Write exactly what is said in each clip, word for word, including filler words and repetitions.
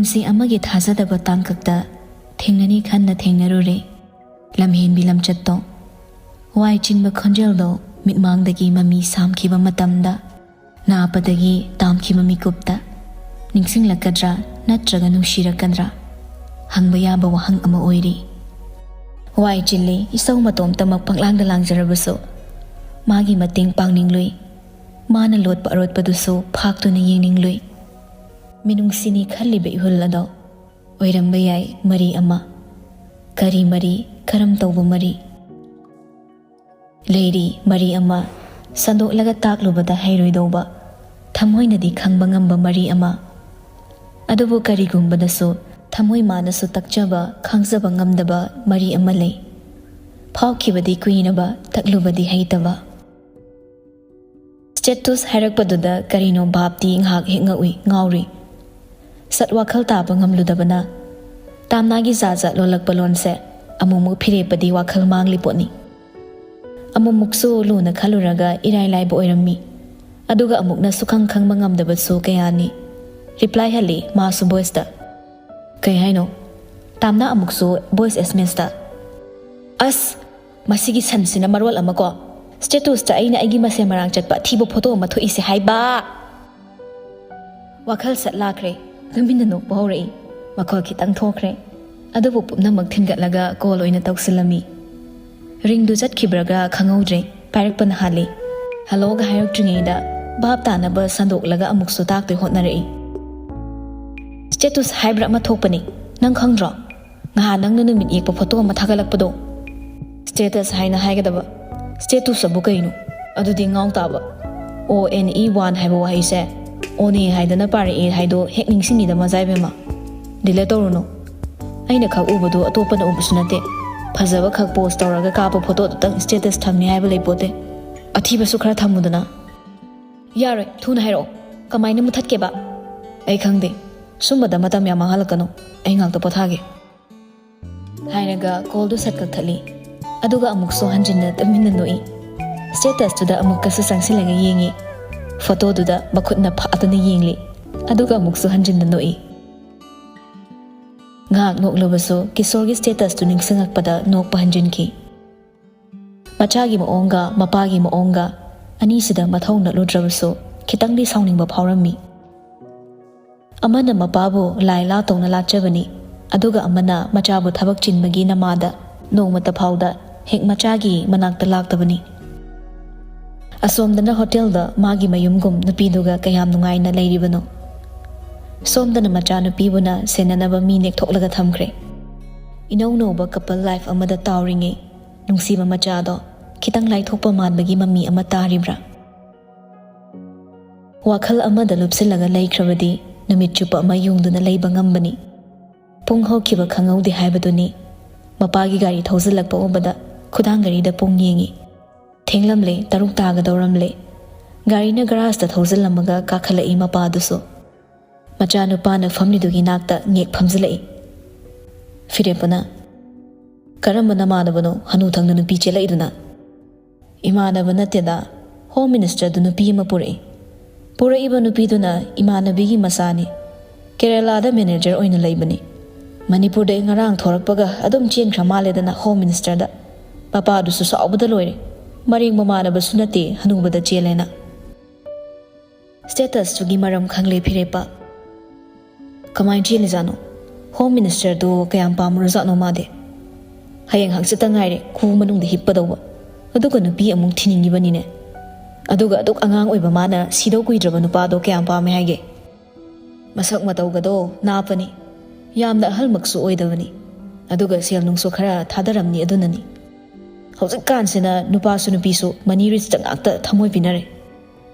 ꯁꯤ ꯑꯃꯒꯤ ꯊꯥꯖꯗꯕ ꯇꯥꯡꯀꯛꯇ ꯊꯦꯡꯅꯅꯤ ꯈꯟꯅ ꯊꯦꯡꯅꯔꯨꯔꯦ꯫ ꯂꯝꯍꯦꯟꯕꯤ ꯂꯝꯆꯠꯇꯣ, ꯋꯥꯏ ꯆꯤꯟꯕ ꯈꯣꯟꯖꯦꯜꯗꯣ ꯃꯤꯠꯃꯥꯡꯗꯒꯤ ꯃꯃꯤ ꯁꯥꯝꯈꯤꯕ ꯃꯇꯝꯗ, ꯅꯥꯞꯄꯗꯒꯤ ꯇꯥꯝꯈꯤꯕ ꯃꯤꯀꯨꯞꯇ ꯅꯤꯡꯁꯤꯡꯂꯛꯀꯗ꯭ꯔꯥ ꯅꯠꯇ꯭ꯔꯒ ꯅꯨꯡꯁꯤꯔꯛꯀꯗ꯭ꯔꯥ ꯍꯪꯕ ꯌꯥꯕ ꯋꯥꯍꯪ ꯑꯃ ꯑꯣꯏꯔꯤ꯫ ꯋꯥꯏ ꯆꯤꯜꯂꯤ, ꯏꯁꯧ ꯃꯇꯣꯝꯇꯃꯛ ꯄꯪꯂꯥꯡꯗ ꯂꯥꯡꯖꯔꯕꯁꯨ, ꯃꯥꯒꯤ ꯃꯇꯦꯡ ꯄꯥꯡꯅꯤꯡꯂꯨꯏ꯫ ꯃꯥꯅ ꯂꯣꯠꯄ ꯑꯔꯣꯠꯄꯗꯨꯁꯨ ꯐꯥꯛꯇꯨꯅ ꯌꯦꯡꯅꯤꯡꯂꯨꯏ꯫ ꯃꯤꯅꯨꯡꯁꯤꯅꯤ ꯈꯜꯂꯤꯕ ꯏꯍꯨꯜ ꯑꯗꯣ ꯑꯣꯏꯔꯝꯕ ꯌꯥꯏ ꯃꯔꯤ ꯑꯃ꯫ ꯀꯔꯤ ꯃꯔꯤ? ꯀꯔꯝ ꯇꯧꯕ ꯃꯔꯤ? ꯂꯩꯔꯤ ꯃꯔꯤ ꯑꯃ, ꯁꯟꯗꯣꯛꯂꯒ ꯇꯥꯛꯂꯨꯕꯗ ꯍꯩꯔꯣꯏꯗꯧꯕ, ꯊꯃꯣꯏꯅꯗꯤ ꯈꯪꯕ ꯉꯝꯕ ꯃꯔꯤ ꯑꯃ꯫ ꯑꯗꯨꯕꯨ ꯀꯔꯤꯒꯨꯝꯕꯗꯁꯨ ꯊꯃꯣꯏ ꯃꯥꯅꯁꯨ ꯇꯛꯆꯕ, ꯈꯪꯖꯕ ꯉꯝꯗꯕ ꯃꯔꯤ ꯑꯃ ꯂꯩ꯫ ꯐꯥꯎꯈꯤꯕꯗꯤ ꯀꯨꯏꯔꯕ, ꯇꯛꯂꯨꯕꯗꯤ ꯍꯩꯇꯕ꯫ ꯁ꯭ꯇꯦꯇꯁ ꯍꯥꯏꯔꯛꯄꯗꯨꯗ ꯀꯔꯤꯅꯣ ꯚꯥꯞꯇꯤ ꯉꯥꯏꯍꯥꯛ ꯍꯦꯛ ꯉꯛꯎꯏ, ꯉꯥꯎꯔꯨꯏ꯫ ꯁꯠ ꯋꯥꯈꯜ ꯇꯥꯕ ꯉꯝꯂꯨꯗꯕꯅ꯫ ꯇꯥꯝꯅꯥꯒꯤ ꯖꯥꯠ ꯖꯥꯠ ꯂꯣꯜꯂꯛꯄ ꯂꯣꯟꯁꯦ ꯑꯃꯨꯛꯃꯨꯛ ꯐꯤꯔꯦꯞꯄꯗꯤ ꯋꯥꯈꯜ ꯃꯥꯡꯂꯤ ꯄꯣꯠꯅꯤ꯫ ꯑꯃꯨꯛꯃꯨꯛꯁꯨ ꯂꯨꯅ ꯈꯜꯂꯨꯔꯒ ꯏꯔꯥꯏ ꯂꯥꯏꯕ ꯑꯣꯏꯔꯝꯃꯤ꯫ ꯑꯗꯨꯒ ꯑꯃꯨꯛꯅ ꯁꯨꯈꯪ ꯈꯪꯕ ꯉꯝꯗꯕꯁꯨ ꯀꯌꯥꯅꯤ꯫ ꯔꯤꯄ꯭ꯂꯥꯏ ꯍꯜꯂꯤ ꯃꯥꯁꯨ ꯚꯣꯏꯁꯇ꯫ "ꯀꯩ ꯍꯥꯏꯅꯣ?" ꯇꯥꯝꯅꯥ ꯑꯃꯨꯛꯁꯨ ꯚꯣꯏꯁ ꯑꯦꯁ ꯑꯦꯝ ꯑꯦꯁꯇ꯫ "ꯑꯁ, ꯃꯁꯤꯒꯤ ꯁꯟꯁꯤꯅ ꯃꯔꯣꯜ ꯑꯃꯀꯣ, ꯁ꯭ꯇꯦꯇꯁꯇ ꯑꯩꯅ ꯑꯩꯒꯤ ꯃꯁꯦꯟ ꯃꯔꯥꯡ ꯆꯠꯄ ꯑꯊꯤꯕ ꯐꯣꯇꯣ ꯑꯃ ꯊꯣꯛꯏꯁꯦ ꯍꯥꯏꯕ!" ꯋꯥꯈꯜ ꯁꯠ ꯂꯥꯛꯈ꯭ꯔꯦ꯫ ꯇꯨꯃꯤꯟꯅ ꯅꯣꯛꯄ ꯍꯧꯔꯛꯏ꯫ ꯃꯈꯣꯜ ꯈꯤꯇꯪ ꯊꯣꯛꯈ꯭ꯔꯦ꯫ ꯑꯗꯨꯕꯨ ꯄꯨꯝꯅꯃꯛ ꯊꯤꯟꯒꯠꯂꯒ ꯀꯣꯜ ꯑꯣꯏꯅ ꯇꯧꯁꯤꯜꯂꯝꯃꯤ꯫ ꯔꯤꯡꯗꯨ ꯆꯠꯈꯤꯕ꯭ꯔꯥꯒ ꯈꯪꯍꯧꯗ꯭ꯔꯦ꯫ ꯄꯥꯏꯔꯛꯄꯅ ꯍꯥꯜꯂꯤ꯫ ꯍꯜꯂꯣꯒ ꯍꯥꯏꯔꯛꯇ꯭ꯔꯤꯉꯩꯗ ꯚꯥꯞ ꯇꯥꯅꯕ ꯁꯟꯗꯣꯛꯂꯒ ꯑꯃꯨꯛꯁꯨ ꯇꯥꯛꯇꯣꯏ ꯍꯣꯠꯅꯔꯛꯏ꯫ "ꯁ꯭ꯇꯦꯇꯁ ꯍꯥꯏꯕ꯭ꯔꯥ ꯑꯃ ꯊꯣꯛꯄꯅꯤ, ꯅꯪ ꯈꯪꯗ꯭ꯔꯣ? ꯉꯍꯥꯟ ꯅꯪꯅ ꯅꯨꯃꯤꯠ ꯌꯦꯛꯄ ꯐꯣꯇꯣ ꯑꯃ ꯊꯥꯒꯠꯂꯛꯄꯗꯣ?" "ꯁ꯭ꯇꯦꯇꯁ ꯍꯥꯏꯅ ꯍꯥꯏꯒꯗꯕ, ꯁ꯭ꯇꯦꯇꯁ ꯑꯕꯨ ꯀꯩꯅꯣ?" ꯑꯗꯨꯗꯤ ꯉꯥꯎ ꯇꯥꯕ꯫ ꯑꯣ ꯑꯦꯟ ꯏ ꯋꯥꯟ ꯍꯥꯏꯕ ꯋꯥꯍꯩꯁꯦ ꯑꯣꯅꯦ ꯍꯥꯏꯗꯅ ꯄꯥꯔꯛꯑꯦ ꯍꯥꯏꯗꯣ ꯍꯦꯛ ꯅꯤꯡꯁꯤꯡꯉꯤꯗ ꯃꯖꯥ ꯏꯕꯦꯝꯃ꯫ ꯗꯤꯂꯦꯠ ꯇꯧꯔꯨꯅꯨ꯫ ꯑꯩꯅ ꯈꯛ ꯎꯕꯗꯣ ꯑꯇꯣꯞꯄꯅ ꯎꯕꯁꯨ ꯅꯠꯇꯦ꯫ ꯐꯖꯕ ꯈꯛ ꯄꯣꯁ ꯇꯧꯔꯒ ꯀꯥꯞꯄ ꯐꯣꯇꯣꯗꯨꯇꯪ ꯁ꯭ꯇꯦꯇꯁ ꯊꯝꯅꯤ ꯍꯥꯏꯕ ꯂꯩꯄꯣꯠꯇꯦ꯫ ꯑꯊꯤꯕꯁꯨ ꯈꯔ ꯊꯝꯃꯨꯗꯅ꯫ "ꯌꯥꯔꯣꯏ, ꯊꯨꯅ ꯍꯥꯏꯔꯛꯑꯣ꯫ ꯀꯃꯥꯏꯅ ꯃꯨꯊꯠꯀꯦꯕ?" "ꯑꯩ ꯈꯪꯗꯦ꯫ ꯁꯨꯝꯕꯗ ꯃꯇꯝ ꯌꯥꯝ ꯃꯥꯡꯍꯜꯂꯛꯀꯅꯨ꯫ ꯑꯩ ꯉꯥꯛꯇ ꯄꯣꯊꯥꯒꯦ꯫" ꯍꯥꯏꯔꯒ ꯀꯣꯜꯗꯨ ꯁꯠ ꯀꯛꯊꯠꯂꯤ꯫ ꯑꯗꯨꯒ ꯑꯃꯨꯛꯁꯨ ꯍꯟꯖꯤꯟꯅ ꯇꯨꯃꯤꯟꯅ ꯅꯣꯛꯏ꯫ ꯁ꯭ꯇꯦꯇꯁꯇꯨꯗ ꯑꯃꯨꯛꯀꯁꯨ ꯆꯪꯁꯤꯜꯂꯒ ꯌꯦꯡꯉꯤ꯫ ꯐꯣꯇꯣꯗꯨꯗ ꯃꯈꯨꯠꯅ ꯐꯥꯗꯨꯅ ꯌꯦꯡꯂꯤ꯫ ꯑꯗꯨꯒ ꯑꯃꯨꯛꯁꯨ ꯍꯟꯖꯤꯟꯅ ꯅꯣꯛꯏ꯫ ꯉꯥꯏꯍꯥꯛ ꯅꯣꯛꯂꯕꯁꯨ ꯀꯤꯁꯣꯔꯒꯤ statusꯇꯨ ꯅꯤꯡꯁꯤꯡꯉꯛꯄꯗ ꯅꯣꯛꯄ ꯍꯟꯖꯤꯟꯈꯤ꯫ ꯃꯆꯥꯒꯤ ꯃꯑꯣꯡꯒ ꯃꯄꯥꯒꯤ ꯃꯑꯣꯡꯒ ꯑꯅꯤꯁꯤꯗ ꯃꯊꯧ ꯅꯠꯂꯨꯗ꯭ꯔꯕꯁꯨ ꯈꯤꯇꯪꯗꯤ ꯁꯥꯎꯅꯤꯡꯕ ꯐꯥꯎꯔꯝꯃꯤ꯫ ꯑꯃꯅ ꯃꯄꯥꯕꯨ ꯂꯥꯏ ꯂꯥ ꯇꯧꯅ ꯂꯥꯠꯆꯕꯅꯤ, ꯑꯗꯨꯒ ꯑꯃꯅ ꯃꯆꯥꯕꯨ ꯊꯕꯛ ꯆꯤꯟꯕꯒꯤ ꯅꯃꯥꯗ ꯅꯣꯡꯃꯇ ꯐꯥꯎꯗ ꯍꯦꯛ ꯃꯆꯥꯒꯤ ꯃꯅꯥꯛꯇ ꯂꯥꯛꯇꯕꯅꯤ꯫ ꯑꯁꯣꯝꯗꯅ ꯍꯣꯇꯦꯜꯗ ꯃꯥꯒꯤ ꯃꯌꯨꯝꯒꯨꯝ ꯅꯨꯄꯤꯗꯨꯒ ꯀꯌꯥꯝ ꯅꯨꯡꯉꯥꯏꯅ ꯂꯩꯔꯤꯕꯅꯣ꯫ ꯁꯣꯝꯗꯅ ꯃꯆꯥꯅꯨꯄꯤꯕꯨꯅ ꯁꯦꯟꯅꯅꯕ ꯃꯤ ꯅꯦꯛꯊꯣꯛꯂꯒ ꯊꯝꯈ꯭ꯔꯦ꯫ ꯏꯅꯧ ꯅꯧꯕ couple life ꯑꯃꯗ ꯇꯥꯎꯔꯤꯉꯩ ꯅꯨꯡꯁꯤꯕ ꯃꯆꯥꯗꯣ ꯈꯤꯇꯪ ꯂꯥꯏꯊꯣꯛꯄ ꯃꯥꯟꯕꯒꯤ ꯃꯃꯤ ꯑꯃ ꯇꯥꯔꯤꯕ꯭ꯔꯥ? ꯋꯥꯈꯜ ꯑꯃꯗ ꯂꯨꯞꯁꯤꯜꯂꯒ ꯂꯩꯈ꯭ꯔꯕꯗꯤ ꯅꯨꯃꯤꯠ ꯆꯨꯞꯄ ꯑꯃ ꯌꯨꯡꯗꯨꯅ ꯂꯩꯕ ꯉꯝꯕꯅꯤ꯫ ꯄꯨꯡ ꯍꯧꯈꯤꯕ ꯈꯪꯍꯧꯗꯦ ꯍꯥꯏꯕꯗꯨꯅꯤ꯫ ꯃꯄꯥꯒꯤ ꯒꯥꯔꯤ ꯊꯧꯖꯤꯜꯂꯛꯄ ꯎꯕꯗ ꯈꯨꯗꯥꯡ ꯘꯔꯤꯗ ꯄꯨꯡ ꯌꯦꯡꯉꯤ꯫ ꯊꯦꯡꯂꯝꯂꯦ, ꯇꯔꯨꯛ ꯇꯥꯒꯗꯧꯔꯝꯂꯦ꯫ ꯒꯥꯔꯤꯅ ꯒꯔꯥꯖꯇ ꯊꯧꯖꯤꯜꯂꯝꯃꯒ ꯀꯥꯈꯠꯂꯛꯏ ꯃꯄꯥꯗꯨꯁꯨ꯫ ꯃꯆꯥꯅꯨꯄꯥꯅ ꯐꯝꯂꯤꯗꯨꯒꯤ ꯅꯥꯛꯇ ꯉꯦꯛ ꯐꯝꯖꯤꯜꯂꯛꯏ꯫ ꯐꯤꯔꯦꯞꯄꯅ, "ꯀꯔꯝꯕ ꯅꯃꯥꯟꯅꯕꯅꯣ ꯍꯅꯨꯊꯪꯗ ꯅꯨꯄꯤ ꯆꯦꯜꯂꯛꯏꯗꯨꯅ?" "ꯏꯃꯥꯟꯅꯕ ꯅꯠꯇꯦꯗ, Home Ministerꯗꯨ ꯅꯨꯄꯤ ꯑꯃ ꯄꯨꯔꯛꯏ꯫ ꯄꯨꯔꯛꯏꯕ ꯅꯨꯄꯤꯗꯨꯅ ꯏꯃꯥꯟꯅꯕꯤꯒꯤ ꯃꯆꯥꯅꯤ꯫ ꯀꯦꯔꯦꯂꯥꯗ manager ꯑꯣꯏꯅ ꯂꯩꯕꯅꯤ꯫ ꯃꯅꯤꯄꯨꯔꯗ ꯉꯔꯥꯡ ꯊꯣꯔꯛꯄꯒ ꯑꯗꯨꯝ ꯆꯦꯟꯈ꯭ꯔ ꯃꯥꯜꯂꯦꯗꯅ Home Ministerꯗ꯫ ꯃꯄꯥꯗꯨꯁꯨ ꯁꯥꯎꯕꯗ ꯂꯣꯏꯔꯦ꯫ ꯃꯔꯦꯡ ꯃꯃꯥꯟꯅꯕꯁꯨ ꯅꯠꯇꯦ ꯍꯅꯨꯕꯗ ꯆꯦꯜꯂꯦꯅ꯫" Statusꯇꯨꯒꯤ ꯃꯔꯝ ꯈꯪꯂꯦ ꯐꯤꯔꯦꯞꯄ꯫ "ꯀꯃꯥꯏꯅ ꯆꯦꯜꯂꯤꯖꯥꯠꯅꯣ? Home Ministerꯗꯣ ꯀꯌꯥꯝ ꯄꯥꯝꯃꯨꯔꯖꯥꯠꯅꯣ ꯃꯥꯗꯤ? ꯍꯌꯦꯡ ꯍꯪꯆꯤꯠꯇ ꯉꯥꯏꯔꯦ ꯈꯨ ꯃꯅꯨꯡꯗ ꯍꯤꯞꯀꯗꯧꯕ, ꯑꯗꯨꯒ ꯅꯨꯄꯤ ꯑꯃꯨꯛ ꯊꯤꯅꯤꯡꯉꯤꯕꯅꯤꯅꯦ꯫ ꯑꯗꯨꯒ ꯑꯗꯨꯛ ꯑꯉꯥꯡ ꯑꯣꯏꯕ ꯃꯥꯅ ꯁꯤꯗꯧ ꯀꯨꯏꯗ꯭ꯔꯕ ꯅꯨꯄꯥꯗꯣ ꯀꯌꯥꯝ ꯄꯥꯝꯃꯦ ꯍꯥꯏꯒꯦ? ꯃꯁꯛ ꯃꯇꯧꯒꯗꯣ ꯅꯥꯞꯄꯅꯤ, ꯌꯥꯝꯅ ꯑꯍꯜꯃꯛꯁꯨ ꯑꯣꯏꯗꯕꯅꯤ, ꯑꯗꯨꯒ ꯁꯦꯜ ꯅꯨꯡꯁꯨ ꯈꯔ ꯊꯥꯗꯔꯝꯅꯤ ꯑꯗꯨꯅꯅꯤ꯫ ꯍꯧꯖꯤꯛꯀꯥꯟꯁꯤꯅ ꯅꯨꯄꯥꯁꯨ ꯅꯨꯄꯤꯁꯨ money richꯇ ꯉꯥꯛꯇ ꯊꯃꯣꯏ ꯄꯤꯅꯔꯦ꯫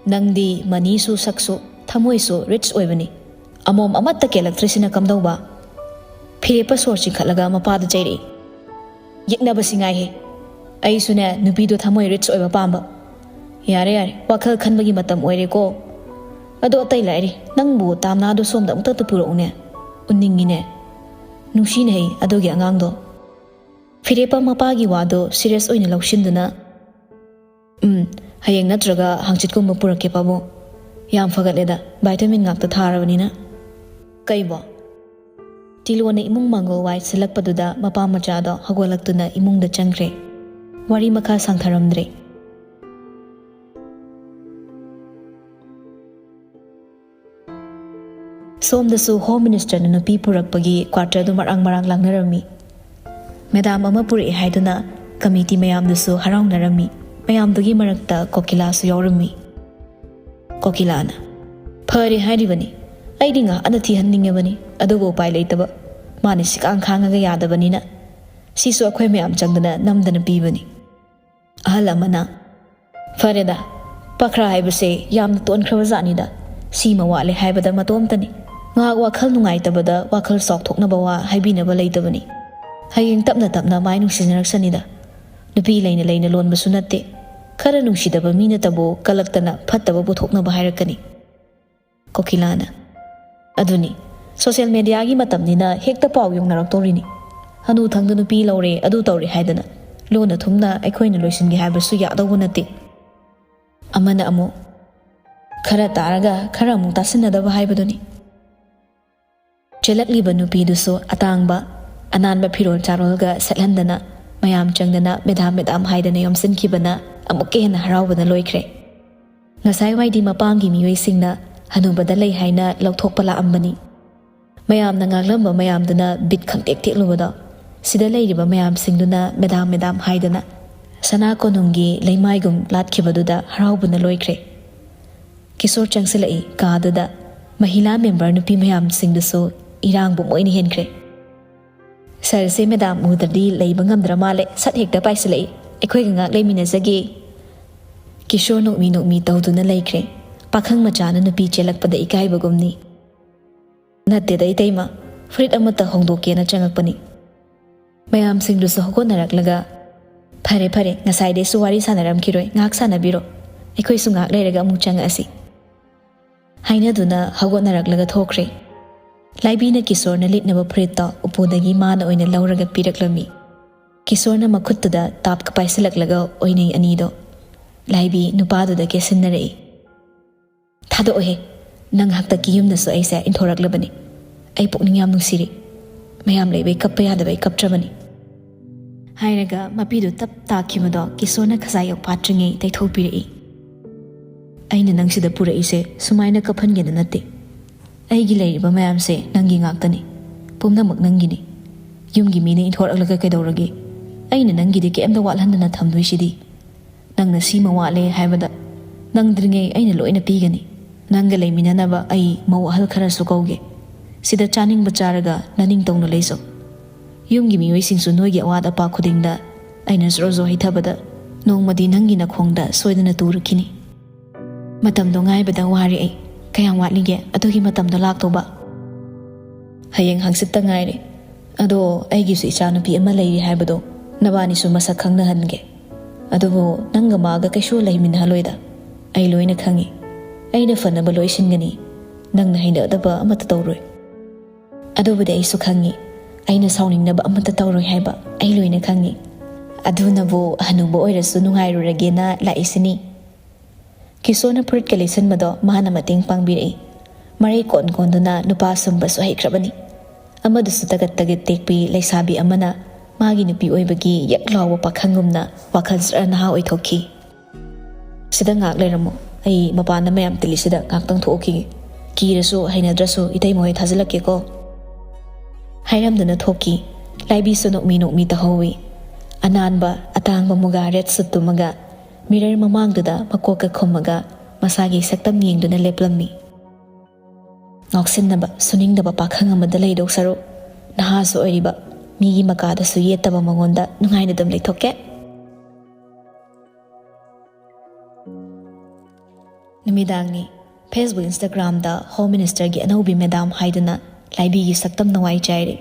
ꯅꯪꯗꯤ moneyꯁꯨ ꯁꯛꯁꯨ ꯊꯃꯣꯏꯁꯨ rich ꯑꯣꯏꯕꯅꯤ꯫ ꯑꯃꯣꯝ ꯑꯃꯠꯇ ꯀꯦꯜꯂꯛꯇ꯭ꯔꯤꯁꯤꯅ ꯀꯝꯗꯧꯕ?" ꯐꯤꯔꯦꯞꯄ ꯁꯣꯔ ꯆꯤꯡꯈꯠꯂꯒ ꯃꯄꯥꯗ ꯆꯩꯔꯛꯏ꯫ "ꯌꯦꯛꯅꯕꯁꯤ ꯉꯥꯏꯍꯦ꯫ ꯑꯩꯁꯨꯅꯦ ꯅꯨꯄꯤꯗꯣ ꯊꯃꯣꯏ rich ꯑꯣꯏꯕ ꯄꯥꯝꯕ꯫ ꯌꯥꯔꯦ ꯌꯥꯔꯦ, ꯋꯥꯈꯜ ꯈꯟꯕꯒꯤ ꯃꯇꯝ ꯑꯣꯏꯔꯦꯀꯣ꯫ ꯑꯗꯣ ꯑꯇꯩ ꯂꯥꯏꯔꯤ, ꯅꯪꯕꯨ ꯇꯥꯝꯅꯥꯗꯣ ꯁꯣꯝꯗ ꯑꯃꯨꯛꯇ ꯄꯨꯔꯛꯎꯅꯦ꯫ ꯎꯟꯅꯤꯡꯉꯤꯅꯦ꯫ ꯅꯨꯡꯁꯤꯅꯦ ꯑꯗꯨꯒꯤ ꯑꯉꯥꯡꯗꯣ꯫" ꯐꯤꯔꯦꯞꯄ ꯃꯄꯥꯒꯤ ꯋꯥꯗꯣ serious ꯑꯣꯏꯅ ꯂꯧꯁꯤꯟꯗꯨꯅ, "ꯎꯝ, ꯍꯌꯦꯡ ꯅꯠꯇ꯭ꯔꯒ ꯍꯪꯆꯤꯠꯀꯨꯝꯕ ꯄꯨꯔꯛꯀꯦ ꯄꯥꯕꯨꯡ꯫ ꯌꯥꯝ ꯐꯒꯠꯂꯦꯗ, vitamin ꯉꯥꯛꯇ ꯊꯥꯔꯕꯅꯤꯅ꯫" "ꯀꯩꯕꯣ?" ꯇꯤꯂꯣꯅ ꯏꯃꯨꯡ ꯃꯪꯒꯣꯜ ꯋꯥꯏ ꯁꯤꯜꯂꯛꯄꯗꯨꯗ ꯃꯄꯥ ꯃꯆꯥꯗꯣ ꯍꯧꯒꯠꯂꯛꯇꯨꯅ ꯏꯃꯨꯡꯗ ꯆꯪꯈ꯭ꯔꯦ꯫ ꯋꯥꯔꯤ ꯃꯈꯥ ꯁꯥꯡꯊꯔꯝꯗ꯭ꯔꯦ꯫ ꯁꯣꯝꯗꯁꯨ ꯍꯣꯝ ꯃꯤꯅꯤꯁꯇꯔꯅ ꯅꯨꯄꯤ ꯄꯨꯔꯛꯄꯒꯤ ꯀ꯭ꯋꯥꯔꯇꯔꯗꯨ ꯃꯔꯥꯡ ꯃꯔꯥꯡ ꯂꯥꯡꯅꯔꯝꯃꯤ꯫ ꯃꯦꯗꯥꯝ ꯑꯃ ꯄꯨꯔꯛꯑꯦ ꯍꯥꯏꯗꯨꯅ ꯀꯃꯤꯇꯤ ꯃꯌꯥꯝꯗꯨꯁꯨ ꯍꯔꯥꯎꯅꯔꯝꯃꯤ꯫ ꯃꯌꯥꯝꯗꯨꯒꯤ ꯃꯔꯛꯇ ꯀꯣꯀꯤꯂꯥꯁꯨ ꯌꯥꯎꯔꯝꯃꯤ꯫ ꯀꯣꯀꯤꯂꯥꯅ, "ꯐꯔꯦ ꯍꯥꯏꯔꯤꯕꯅꯤ, ꯑꯩꯗꯤ ꯉꯥꯏꯍꯥꯛꯅ ꯊꯤꯍꯟꯅꯤꯡꯉꯕꯅꯤ, ꯑꯗꯨꯕꯨ ꯎꯄꯥꯏ ꯂꯩꯇꯕ꯫ ꯃꯥꯅ ꯁꯤꯀꯥꯡ ꯈꯥꯡꯉꯒ ꯌꯥꯗꯕꯅꯤꯅ꯫ ꯁꯤꯁꯨ ꯑꯩꯈꯣꯏ ꯃꯌꯥꯝ ꯆꯪꯗꯅ ꯅꯝꯗꯅ ꯄꯤꯕꯅꯤ꯫" ꯑꯍꯜ ꯑꯃꯅ, "ꯐꯔꯦꯗ, ꯄꯈ꯭ꯔꯥ ꯍꯥꯏꯕꯁꯦ ꯌꯥꯝꯅ ꯇꯣꯟꯈ꯭ꯔꯕ ꯖꯥꯠꯅꯤꯗ꯫ ꯁꯤꯃ ꯋꯥꯠꯂꯦ ꯍꯥꯏꯕꯗ ꯃꯇꯣꯝꯇꯅꯤ꯫ ꯉꯥꯏꯍꯥꯛ ꯋꯥꯈꯜ ꯅꯨꯡꯉꯥꯏꯇꯕꯗ ꯋꯥꯈꯜ ꯆꯥꯎꯊꯣꯛꯅꯕ ꯋꯥ ꯍꯥꯏꯕꯤꯅꯕ ꯂꯩꯇꯕꯅꯤ꯫ ꯍꯌꯦꯡ ꯇꯞꯅ ꯇꯞꯅ ꯃꯥꯏ ꯅꯨꯡꯁꯤꯅꯔꯛꯁꯅꯤꯗ꯫ ꯅꯨꯄꯤ ꯂꯩꯅ ꯂꯩꯅ ꯂꯣꯟꯕꯁꯨ ꯅꯠꯇꯦ꯫ ꯈꯔ ꯅꯨꯡꯁꯤꯗꯕ ꯃꯤꯅꯇꯕꯨ ꯀꯂꯛꯇꯅ ꯐꯠꯇꯕ ꯄꯨꯊꯣꯛꯅꯕ ꯍꯥꯏꯔꯛꯀꯅꯤ꯫" ꯀꯣꯀꯤꯂꯥꯅ, "ꯑꯗꯨꯅꯤ, ꯁꯣꯁꯤꯌꯦꯜ ꯃꯦꯗꯤꯌꯥꯒꯤ ꯃꯇꯝꯅꯤꯅ ꯍꯦꯛꯇ ꯄꯥꯎ ꯌꯧꯅꯔꯛꯇꯧꯔꯤꯅꯤ꯫ ꯍꯅꯨ ꯊꯪꯗ ꯅꯨꯄꯤ ꯂꯧꯔꯦ, ꯑꯗꯨ ꯇꯧꯔꯦ ꯍꯥꯏꯗꯅ ꯂꯣꯟꯅ ꯊꯨꯝꯅ ꯑꯩꯈꯣꯏꯅ ꯂꯣꯏꯁꯤꯟꯒꯦ ꯍꯥꯏꯕꯁꯨ ꯌꯥꯗꯧꯕ ꯅꯠꯇꯦ꯫" ꯑꯃꯅ ꯑꯃꯨꯛ, "ꯈꯔ ꯇꯥꯔꯒ ꯈꯔ ꯑꯃꯨꯛ ꯇꯥꯁꯤꯟꯅꯗꯕ ꯍꯥꯏꯕꯗꯨꯅꯤ꯫" ꯆꯦꯜꯂꯛꯂꯤꯕ ꯅꯨꯄꯤꯗꯨꯁꯨ ꯑꯇꯥꯡꯕ, ꯑꯅꯥꯟꯕ ꯐꯤꯔꯣꯜ ꯆꯥꯔꯣꯜꯒ ꯁꯦꯠꯍꯟꯗꯅ, ꯃꯌꯥꯝ ꯆꯪꯗꯅ "ꯃꯦꯗꯥꯝ, ꯃꯦꯗꯥꯝ" ꯍꯥꯏꯗꯅ ꯌꯣꯝꯁꯤꯟꯈꯤꯕꯅ ꯑꯃꯨꯛꯀ ꯍꯦꯟꯅ ꯍꯔꯥꯎꯕꯅ ꯂꯣꯏꯈ꯭ꯔꯦ꯫ ꯉꯁꯥꯏꯋꯥꯏꯗꯤ ꯃꯄꯥꯝꯒꯤ ꯃꯤꯑꯣꯏꯁꯤꯡꯅ ꯍꯅꯨꯕꯗ ꯂꯩ ꯍꯥꯏꯅ ꯂꯧꯊꯣꯛꯄ ꯂꯥꯛꯑꯝꯕꯅꯤ꯫ ꯃꯌꯥꯝꯅ ꯉꯥꯡꯂꯝꯕ ꯃꯌꯥꯝꯗꯨꯅ ꯕꯤꯠ ꯈꯪꯇꯦꯛ ꯇꯦꯛꯂꯨꯕꯗꯣ, ꯁꯤꯗ ꯂꯩꯔꯤꯕ ꯃꯌꯥꯝꯁꯤꯡꯗꯨꯅ "ꯃꯦꯗꯥꯝ, ꯃꯦꯗꯥꯝ" ꯍꯥꯏꯗꯅ ꯁꯅꯥ ꯀꯣꯅꯨꯡꯒꯤ ꯂꯩꯃꯥꯏꯒꯨꯝ ꯂꯥꯠꯈꯤꯕꯗꯨꯗ ꯍꯔꯥꯎꯕꯅ ꯂꯣꯏꯈ꯭ꯔꯦ꯫ ꯀꯤꯁꯣꯔ ꯆꯪꯁꯤꯜꯂꯛꯏ ꯀꯥꯗꯨꯗ꯫ ꯃꯍꯤꯂꯥ ꯃꯦꯝꯕꯔ ꯅꯨꯄꯤ ꯃꯌꯥꯝꯁꯤꯡꯗꯨꯁꯨ ꯏꯔꯥꯡꯕꯨ ꯃꯣꯏꯅ ꯍꯦꯟꯈ꯭ꯔꯦ꯫ "ꯁꯥꯔꯁꯦ ꯃꯦꯗꯥꯝ ꯎꯗ꯭ꯔꯗꯤ ꯂꯩꯕ ꯉꯝꯗ꯭ꯔ ꯃꯥꯜꯂꯦ, ꯁꯠ ꯍꯦꯛꯇ ꯄꯥꯏꯁꯤꯜꯂꯛꯏ, ꯑꯩꯈꯣꯏꯒ ꯉꯥꯛ ꯂꯩꯃꯤꯟꯅꯖꯒꯦ꯫" ꯀꯤꯁꯣꯔ ꯅꯣꯛꯃꯤ ꯅꯣꯛꯃꯤ ꯇꯧꯗꯨꯅ ꯂꯩꯈ꯭ꯔꯦ꯫ ꯄꯥꯈꯪ ꯃꯆꯥꯅ ꯅꯨꯄꯤ ꯆꯦꯜꯂꯛꯄꯗ ꯏꯀꯥꯏꯕꯒꯨꯝꯅꯤ꯫ "ꯅꯠꯇꯦꯗ ꯏꯇꯩꯃ, ꯐꯨꯔꯤꯠ ꯑꯃꯠꯇ ꯍꯣꯡꯗꯣꯛꯀꯦꯅ ꯆꯪꯉꯛꯄꯅꯤ꯫" ꯃꯌꯥꯝꯁꯤꯡꯗꯨꯁꯨ ꯍꯧꯒꯠꯅꯔꯛꯂꯒ, "ꯐꯔꯦ ꯐꯔꯦ, ꯉꯁꯥꯏꯗꯩꯁꯨ ꯋꯥꯔꯤ ꯁꯥꯟꯅꯔꯝꯈꯤꯔꯣꯏ, ꯉꯥꯏꯍꯥꯛ ꯁꯥꯟꯅꯕꯤꯔꯣ, ꯑꯩꯈꯣꯏꯁꯨ ꯉꯥꯏꯍꯥꯛ ꯂꯩꯔꯒ ꯑꯃꯨꯛ ꯆꯪꯉꯛꯑꯁꯤ꯫" ꯍꯥꯏꯅꯗꯨꯅ ꯍꯧꯒꯠꯅꯔꯛꯂꯒ ꯊꯣꯛꯈ꯭ꯔꯦ꯫ ꯂꯥꯏꯕꯤꯅ ꯀꯤꯁꯣꯔꯅ ꯂꯤꯠꯅꯕ ꯐꯨꯔꯤꯠꯇꯣ ꯎꯄꯨꯗꯒꯤ ꯃꯥꯅ ꯑꯣꯏꯅ ꯂꯧꯔꯒ ꯄꯤꯔꯛꯂꯝꯃꯤ꯫ ꯀꯤꯁꯣꯔꯅ ꯃꯈꯨꯠꯇꯨꯗ ꯇꯥꯞꯀ ꯄꯥꯏꯁꯤꯜꯂꯛꯂꯒ ꯑꯣꯏꯅꯩ ꯑꯅꯤꯗꯣ꯫ ꯂꯥꯏꯕꯤ ꯅꯨꯄꯥꯗꯨꯗ ꯀꯦꯁꯤꯟꯅꯔꯛꯏ꯫ "ꯊꯥꯗꯣꯛꯑꯣꯍꯦ, ꯅꯪ ꯍꯥꯛꯇꯛꯀꯤ ꯌꯨꯝꯗꯁꯨ ꯑꯩꯁꯦ ꯏꯟꯊꯣꯔꯛꯂꯕꯅꯤ꯫ ꯑꯩ ꯄꯨꯛꯅꯤꯡ ꯌꯥꯝ ꯅꯨꯡꯁꯤꯔꯤ꯫ ꯃꯌꯥꯝ ꯂꯩꯕꯩ ꯀꯞꯄ ꯌꯥꯗꯕꯩ ꯀꯞꯇ꯭ꯔꯕꯅꯤ꯫ ꯍꯥꯏꯔꯒ ꯃꯄꯤꯗꯨ ꯇꯞ ꯇꯥꯈꯤꯕꯗꯣ ꯀꯤꯁꯣꯔꯅ ꯈꯖꯥꯏ ꯌꯧ ꯐꯥꯠꯇ꯭ꯔꯤꯉꯩ ꯇꯩꯊꯣꯛꯄꯤꯔꯛꯏ꯫ "ꯑꯩꯅ ꯅꯪ ꯁꯤꯗ ꯄꯨꯔꯛꯏꯁꯦ ꯁꯨꯃꯥꯏꯅ ꯀꯞꯍꯟꯒꯦꯅ ꯅꯠꯇꯦ꯫ ꯑꯩꯒꯤ ꯂꯩꯔꯤꯕ ꯃꯌꯥꯝꯁꯦ ꯅꯪꯒꯤ ꯉꯥꯛꯇꯅꯤ꯫ ꯄꯨꯝꯅꯃꯛ ꯅꯪꯒꯤꯅꯤ꯫ ꯌꯨꯝꯒꯤ ꯃꯤꯅ ꯏꯟꯊꯣꯔꯛꯂꯒ ꯀꯩꯗꯧꯔꯒꯦ? ꯑꯩꯅ ꯅꯪꯒꯤꯗꯤ ꯀꯩꯝꯇ ꯋꯥꯠꯍꯟꯗꯅ ꯊꯝꯗꯣꯏꯁꯤꯗꯤ꯫ ꯅꯪꯅ ꯁꯤꯃ ꯋꯥꯠꯂꯦ ꯍꯥꯏꯕꯗ ꯅꯪꯗ꯭ꯔꯤꯉꯩ ꯑꯩꯅ ꯂꯣꯏꯅ ꯄꯤꯒꯅꯤ꯫ ꯅꯪꯒ ꯂꯩꯃꯤꯟꯅꯅꯕ ꯑꯩ ꯃꯧ ꯑꯍꯜ ꯈꯔꯁꯨ ꯀꯧꯒꯦ꯫ ꯁꯤꯗ ꯆꯥꯅꯤꯡꯕ ꯆꯥꯔꯒ ꯅꯅꯤꯡꯇꯧꯅ ꯂꯩꯖꯧ꯫ ꯌꯨꯝꯒꯤ ꯃꯤꯑꯣꯏꯁꯤꯡꯁꯨ ꯅꯣꯏꯒꯤ ꯑꯋꯥꯠ ꯑꯄꯥ ꯈꯨꯗꯤꯡꯗ ꯑꯩꯅ ꯖ꯭ꯔꯣ ꯖ꯭ꯔꯣ ꯍꯩꯊꯕꯗ ꯅꯣꯡꯃꯗꯤ ꯅꯪꯒꯤ ꯅꯈꯣꯡꯗ ꯁꯣꯏꯗꯅ ꯇꯨꯔꯛꯈꯤꯅꯤ꯫ ꯃꯇꯝꯗꯣ ꯉꯥꯏꯕꯗ ꯋꯥꯔꯦ ꯑꯩ꯫ ꯀꯌꯥꯝ ꯋꯥꯠꯂꯤꯒꯦ ꯑꯗꯨꯒꯤ ꯃꯇꯝꯗꯣ ꯂꯥꯛꯇꯧꯕ?" "ꯍꯌꯦꯡ ꯍꯪꯆꯤꯠꯇ ꯉꯥꯏꯔꯦ꯫ ꯑꯗꯣ ꯑꯩꯒꯤꯁꯨ ꯏꯆꯥꯅꯨꯄꯤ ꯑꯃ ꯂꯩꯔꯤ ꯍꯥꯏꯕꯗꯣ ꯅꯕꯥꯅꯤꯁꯨ ꯃꯁꯛ ꯈꯪꯅꯍꯟꯒꯦ꯫ ꯑꯗꯨꯕꯨ ꯅꯪꯒ ꯃꯥꯒ ꯀꯩꯁꯨ ꯂꯩꯃꯤꯟꯅꯍꯜꯂꯣꯏꯗ꯫ ꯑꯩ ꯂꯣꯏꯅ ꯈꯪꯉꯤ꯫ ꯑꯩꯅ ꯐꯅꯕ ꯂꯣꯏ ꯁꯤꯟꯒꯅꯤ꯫ ꯅꯪꯅ ꯍꯩꯅꯗꯕ ꯑꯃꯠꯇ ꯇꯧꯔꯣꯏ꯫" "ꯑꯗꯨꯕꯨꯗꯤ ꯑꯩꯁꯨ ꯈꯪꯉꯤ꯫ ꯑꯩꯅ ꯁꯥꯎꯅꯤꯡꯅꯕ ꯑꯃꯠꯇ ꯇꯧꯔꯣꯏ ꯍꯥꯏꯕ ꯑꯩ ꯂꯣꯏꯅ ꯈꯪꯉꯤ꯫ ꯑꯗꯨꯅꯕꯨ ꯍꯅꯨꯕ ꯑꯣꯏꯔꯁꯨ ꯅꯨꯡꯉꯥꯏꯔꯨꯔꯒꯦꯅ ꯂꯥꯛꯏꯁꯤꯅꯤ꯫" ꯀꯤꯁꯣꯔꯅ ꯐꯨꯔꯤꯠꯀ ꯂꯤꯠꯁꯤꯟꯕꯗꯣ ꯃꯥꯅ ꯃꯇꯦꯡ ꯄꯥꯡꯕꯤꯔꯛꯏ꯫ ꯃꯔꯩ ꯀꯣꯟ ꯀꯣꯟꯗꯨꯅ ꯅꯨꯄꯥ ꯁꯨꯝꯕꯁꯨ ꯍꯩꯈ꯭ꯔꯕꯅꯤ꯫ ꯑꯃꯗꯨꯁꯨ ꯇꯒꯠ ꯇꯒꯠ ꯇꯦꯛꯄꯤ ꯂꯩꯁꯥꯕꯤ ꯑꯃꯅ ꯃꯥꯒꯤ ꯅꯨꯄꯤ ꯑꯣꯏꯕꯒꯤ ꯌꯛ ꯂꯥꯎꯕ ꯄꯥꯈꯪꯒꯨꯝꯅ ꯋꯥꯈꯜ ꯖꯔ ꯅꯍꯥ ꯑꯣꯏꯊꯣꯛꯈꯤ꯫ "ꯁꯤꯗ ꯉꯥꯏꯍꯥꯛ ꯂꯩꯔꯝꯃꯣ꯫ ꯑꯩ ꯃꯄꯥꯟꯗ ꯃꯌꯥꯝ ꯇꯤꯜꯂꯤꯁꯤꯗ ꯉꯥꯏꯍꯥꯛꯇꯪ ꯊꯣꯛꯎꯈꯤꯒꯦ꯫ ꯀꯤꯔꯁꯨ ꯍꯩꯅꯗ꯭ꯔꯁꯨ ꯏꯇꯩꯃ ꯍꯣꯏ ꯊꯥꯖꯤꯜꯂꯛꯀꯦꯀꯣ꯫" ꯍꯥꯏꯔꯝꯗꯨꯅ ꯊꯣꯛꯈꯤ꯫ ꯂꯥꯏꯕꯤꯁꯨ ꯅꯣꯛꯃꯤ ꯅꯣꯛꯃꯤ ꯇꯧꯍꯧꯏ꯫ ꯑꯅꯥꯟꯕ ꯑꯇꯥꯡꯕ ꯃꯨꯒꯥ ꯔꯦꯠ ꯁꯨꯠꯇꯨꯃꯒ ꯃꯤꯔꯔ ꯃꯃꯥꯡꯗꯨꯗ ꯃꯀꯣꯛꯀ ꯈꯨꯝꯃꯒ ꯃꯁꯥꯒꯤ ꯁꯛꯇꯝ ꯌꯦꯡꯗꯨꯅ ꯂꯦꯞꯂꯝꯃꯤ꯫ ꯉꯥꯎꯁꯤꯟꯅꯕ, ꯁꯨꯅꯤꯡꯗꯕ ꯄꯥꯈꯪ ꯑꯃꯗ ꯂꯩꯗꯧ ꯁꯔꯨꯛ, ꯅꯍꯥꯁꯨ ꯑꯣꯏꯔꯤꯕ, ꯃꯤꯒꯤ ꯃꯀꯥꯗꯁꯨ ꯌꯦꯠꯇꯕ ꯃꯉꯣꯟꯗ ꯅꯨꯡꯉꯥꯏꯅ ꯑꯗꯨꯝ ꯂꯩꯊꯣꯛꯀꯦ꯫ ꯅꯨꯃꯤꯗꯥꯡꯅꯤ꯫ Facebook, Instagramꯗ Home Ministerꯒꯤ ꯑꯅꯧꯕꯤ ꯃꯦꯗꯥꯝ ꯍꯥꯏꯗꯨꯅ ꯂꯥꯏꯕꯤꯒꯤ ꯁꯛꯇꯝ ꯅꯋꯥꯏ ꯆꯥꯏꯔꯦ꯫